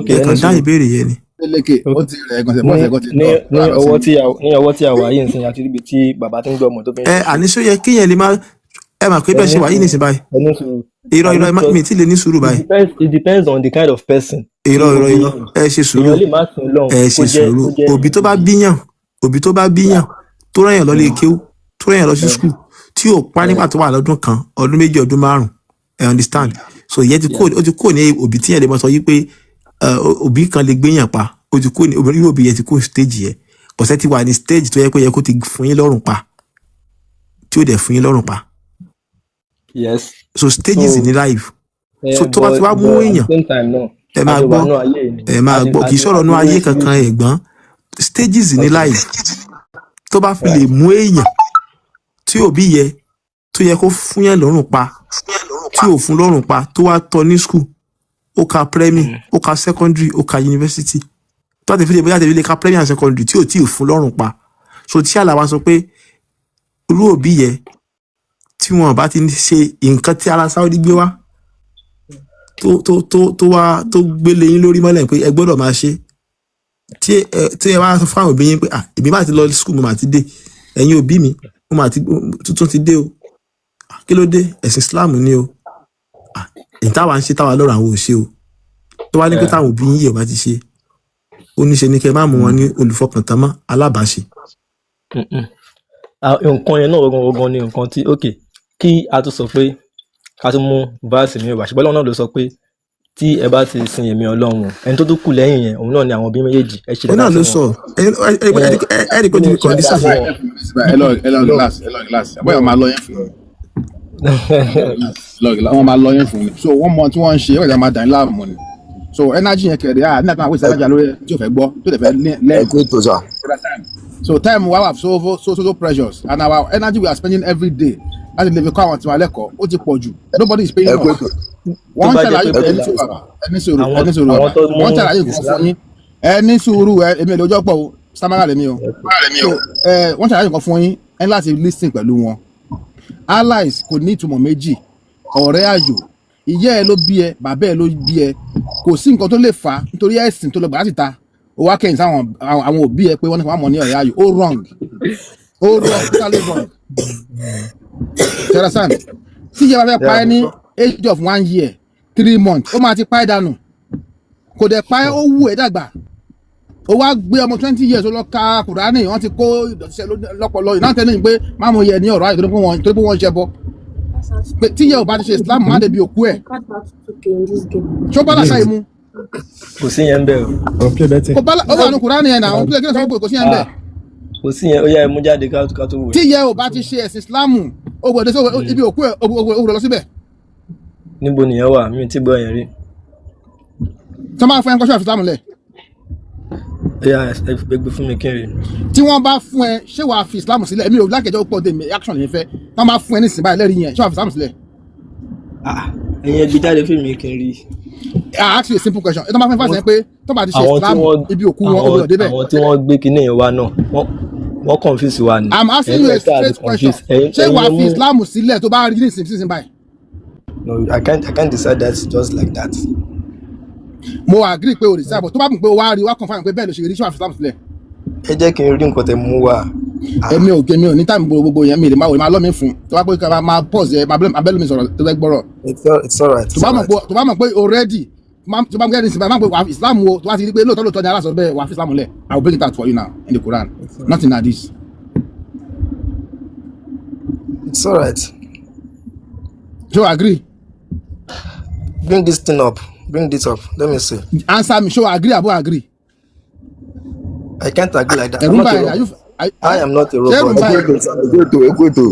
Ẹ Ẹni kàn dá sùúrù. ìbéèrè yẹn ni. Lékè ó ti rẹ̀ gan, bọ́ọ̀sì ẹ̀gọ́ ti Ní lọ ní láàárọ̀ ọwọ́ sí. tí a ní ọwọ́ tí a wà yìí nísìnyí, àti níbi tí bàbá tí ń gbọ́ ọmọ tó fi ń Ẹ ṣe. àní sọ yẹ kéèyàn lè má, ẹ mà pé bẹ́ẹ̀ Ẹni ṣe wà yìí sùúrù. nísìnyí báyìí. Ẹni sùúrù. Irọ́, Àní irọ́, ẹ má mi tí lè ní sùúrù it báyìí. depends it depends on the kind of person tí Irọ́, ó irọ́, bí irọ́, ẹ ṣe sùúrù. Èèyàn lè má sìn lọ́hùn Ẹ kó ṣe jẹ́ sùúrù. kó jẹ́ Òbí tó bá bíyàn, òbí tó bá bíyàn, tó rán yàn lọ lé kéwú, tó rán yàn lọ sí school, tí ò pa nígbà tó wà lọ́dún 1, ọdún 2, ọdún 5, ẹ understand? So ìyẹn ti kó, ó ti kó ní òbí tí yẹn lè mọ sọ yí pé òbí kan lè gbéyàn pa. Ó ti kó ní òbí, irú òbí yẹn ti kó stage yẹn. Kọ̀sẹ́ ti wà ní stage tó yẹ kó yẹ kó ti fún yín lọ́rùn pa, tí ó dẹ̀ fún yín lọ́rùn pa. So stages So ní life. So tó bá but ti wá mú but at the èèyàn, same time náà, ẹ máa a jọ wà gbọ́, nú ayé yìí ni. ẹ máa A ti gbọ́, a kì í ti sọ̀rọ̀ a nú ti ayé rí kankan. Ẹ̀gbọ́n, stages ní life. Tó bá fi lè mú èèyàn tí òbí yẹ tó yẹ kó fún yàn lọ́rùn pa, tí ò fún lọ́rùn pa, tó wá tọ́ ní school, ó ka primary, ó ka secondary, ó ka university, tó bá ti fi lè bóyá tẹ̀lé lè ka primary and secondary, tí ò tí ì fún lọ́rùn pa, so tí àlà wa sọ pé irú òbí yẹ, tí wọn bá ti ṣe nǹkan tí ara Saudi gbé wá, tó wá tó gbélé yín lórí mọ́lẹ̀ pé ẹ gbọ́dọ̀ máa ṣe, tí ẹ wá sọ fún àwọn òbí yín pé, "Ah, èmi máa ti lọ school, mo máa ti dé. Ẹ̀yin òbí mi, mo máa ti tuntun ti dé o." "Ah, kí ló dé?" "Ẹ̀sìn Islam ni o." "Ah, èyí táwa ń ṣe táwa lọ́rọ̀ àwọn ò ṣe o." Tó wá ní pé táwọn òbí yín yìí ò bá ti ṣe, ó ní ṣe ni kẹ́ ẹ má mú wọn ní olùfọkàntán mọ́, alábàáṣe. Ah, nǹkan yẹn náà gangan gangan ni nǹkan tí, ok, kí a tó sọ pé ká tún mú verse mi wá, ṣùgbọ́n Ọlọ́run náà ló sọ pé tí ẹ bá ti sin èmi Ọlọ́run, ẹni tó tún kù lẹ́yìn yẹn, òun náà ni àwọn òbí méjèèjì, ẹ ṣe Ó náà dáadáa ló sí sọ wọn. ẹ ẹ ẹ ẹ ẹ pé ó ti fi Ẹ ṣe condition dáadáa sí. sí wọn. Ẹ lọ relax, ẹ lọ relax. Bóyá máa lọ yẹn fún mi, lọ relax, wọ́n máa lọ yẹn fún mi. So wọ́n mọ tí wọ́n ń ṣe, wọ́n máa dà ní láàmú ni. So energy yẹn kẹ̀rẹ̀ ah nígbà tí wọ́n waste energy lórí ẹ̀ tí ò fẹ́ gbọ́, tó dẹ̀ fẹ́ Ẹ learn. kú ètò sà. So time wa wà so so so so precious, and our energy we are spending every day láti lè fi kọ́ àwọn tiwa lẹ́kọ̀ọ́, ó ti pọ̀ jù. Nobody is paying Ẹ kú us. ètò. Tó Wọ́n ń bá jẹ́ ṣàlàyé pé ẹni bẹ́ẹ̀ sùúrù bàbá, ẹni sùúrù, àwọn ẹni sùúrù àwọn bàbá. tó mú Wọ́n ń ṣàlàyé nǹkan fún Islam yín, ẹni sùúrù. Ẹ èmi ò lójọ́ pọ̀ o, samara lèmi o. So wọ́n ṣàlàyé nǹkan fún yín, ẹ ní láti listen pẹ̀lú wọn. Allies kò ní ìtumọ̀ méjì, ọ̀rẹ́ àyò. Ìyá ẹ ló bí ẹ, bàbá ẹ ló bí ẹ, kò sí nǹkan tó lè fà á nítorí ẹ̀sìn tó lọ gbà láti ta, ó wá kẹ́yìn sáwọn àwọn òbí ẹ pé wọ́n ní kí wọ́n mọ̀ ní ọ̀rẹ́ àyò. Ó wrong, ó wrong, totally wrong. You understand? Tí ìyá bá fẹ́ pa ẹ́ ní age of 1 year 3 months, ó máa ti pa ẹ́ dànù. Kò dẹ̀ pa ẹ́, ó wù ẹ́ dàgbà, ó wá gbé ọmọ 20 years, ó lọ ka Kùránì, wọ́n ti kó ìdọ̀tí sẹ́ lọ́pọ̀lọ́ ìnáwó tẹ́lẹ̀ pé má mo yẹ ní ọ̀rọ̀ ayò torí pé wọ́n ṣẹbọ, pé tí ìyá ò bá ti ṣe Islam, má débi òkú ẹ̀. Ṣó bá làṣà yìí mu? Kò sí yẹn bẹ́ẹ̀ o. On play betting. Kò bá ó wà ní Kùránì yẹn náà, àwọn kílẹ̀ kílẹ̀ sọ pé kò sí yẹn bẹ́ẹ̀. Ah, kò sí yẹn. Ó yá, ẹ mú jáde ká tó wò. Tí ìyá ò bá ti ṣe ẹ̀sìn Islam, ó gbọ́dọ̀ sí ibi òkú ẹ̀, ó gbọ́dọ̀ lọ síbẹ̀. Níbo nìyẹn wà? Mi ò tí gbọ́ yẹn rí. Tí wọ́n bá fún ẹ ńkọ́, ṣé wàá fi Islam lẹ̀? Ó yá, ẹ gbé fún mi kí n rí. Tí wọ́n bá fún ẹ, ṣé wàá fi Islam sílẹ̀? Èmi ò lákẹjọ́ pọ̀ dé mi, action lè fẹ́. Tí wọ́n bá fún ẹ nísìnyí báyìí lẹ́rìí yẹn, ṣé wàá fi Islam sílẹ̀? Ah, ẹ̀yin ẹ gbé jáde fún mi kí n rí. I ask you a simple question. Tí wọ́n bá fún ẹ fásitì pé tó bá ti ṣe Àwọn tí Islam, wọ́n ibi òkú wọn, ó àwọn gbọ́dọ̀ débẹ̀. Àwọn tí wọ́n gbé kinní yẹn wá náà, wọ́n confuse wa ni. I'm asking Ẹ̀yin you a náà try to straight question. confuse ẹ̀yin. Ṣé Ẹ̀yin wàá fi mú. Islam sílẹ̀ tó bá rí nísinsìnyí báyìí? No, I can't decide that just like that. Mo agree pé o lè sábà tó bá mọ̀ pé o wá rí, wá confirm pé bẹ́ẹ̀ ló ṣe rí, ṣé wàá fi Islam sílẹ̀? Ẹ jẹ́ kí n rí nǹkan tẹ́ mú wá. Èmi ò èmi ò ní time gbogbo yẹn, mi lè máa wò, máa lọ́ mi fún tó bá pé ká máa pause ẹ, máa bẹ́ẹ̀ lómi sọ̀rọ̀ tó fẹ́ gbọ́rọ̀. It's alright. Tó bá mọ̀ pé, tó bá mọ̀ pé already tó bá mọ̀ pé bá mọ̀ pé wàá fi Islam wo, tó bá ti rí pé lóòótọ́ lóòótọ́ ni aláṣọ bẹ́ẹ̀, wàá fi Islam lẹ̀. I will bring it out for you now in the Quran, not in Hadith. It's alright. So agree? Bring this thing up. Bring this up. Let me see. Answer me, ṣó agree àbó agree? I can't agree like that. Ẹ̀rù I'm ń not bà a ẹ́? robot. Are you I am not a ṣé ẹ̀rù ń robot. bà ẹ́? Ẹ kú ètò, ẹ kú ètò.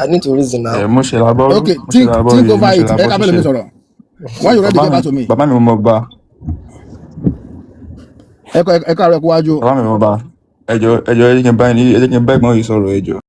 I need to reason Ẹ now. mo ṣe làbọrú. Okay, Mo ṣe think làbọrú think yìí mo over ṣe it. Ẹ làbọ ká bẹ́ẹ̀ lómi ṣíṣe. sọ̀rọ̀. When you ready, Bàbá get mi back to me. Bàbá mi, mo bá. Ẹ kọ́, ẹ káàárọ̀, ẹ kú wájú. Bàbá mi, mo bá. Ẹ jọ̀ọ́, ẹ jọ̀ọ́, ẹ jẹ́ kí n bá ẹ jẹ́ kí n bá ẹ̀gbọ́n yìí sọ̀rọ̀, ẹ jọ̀ọ́.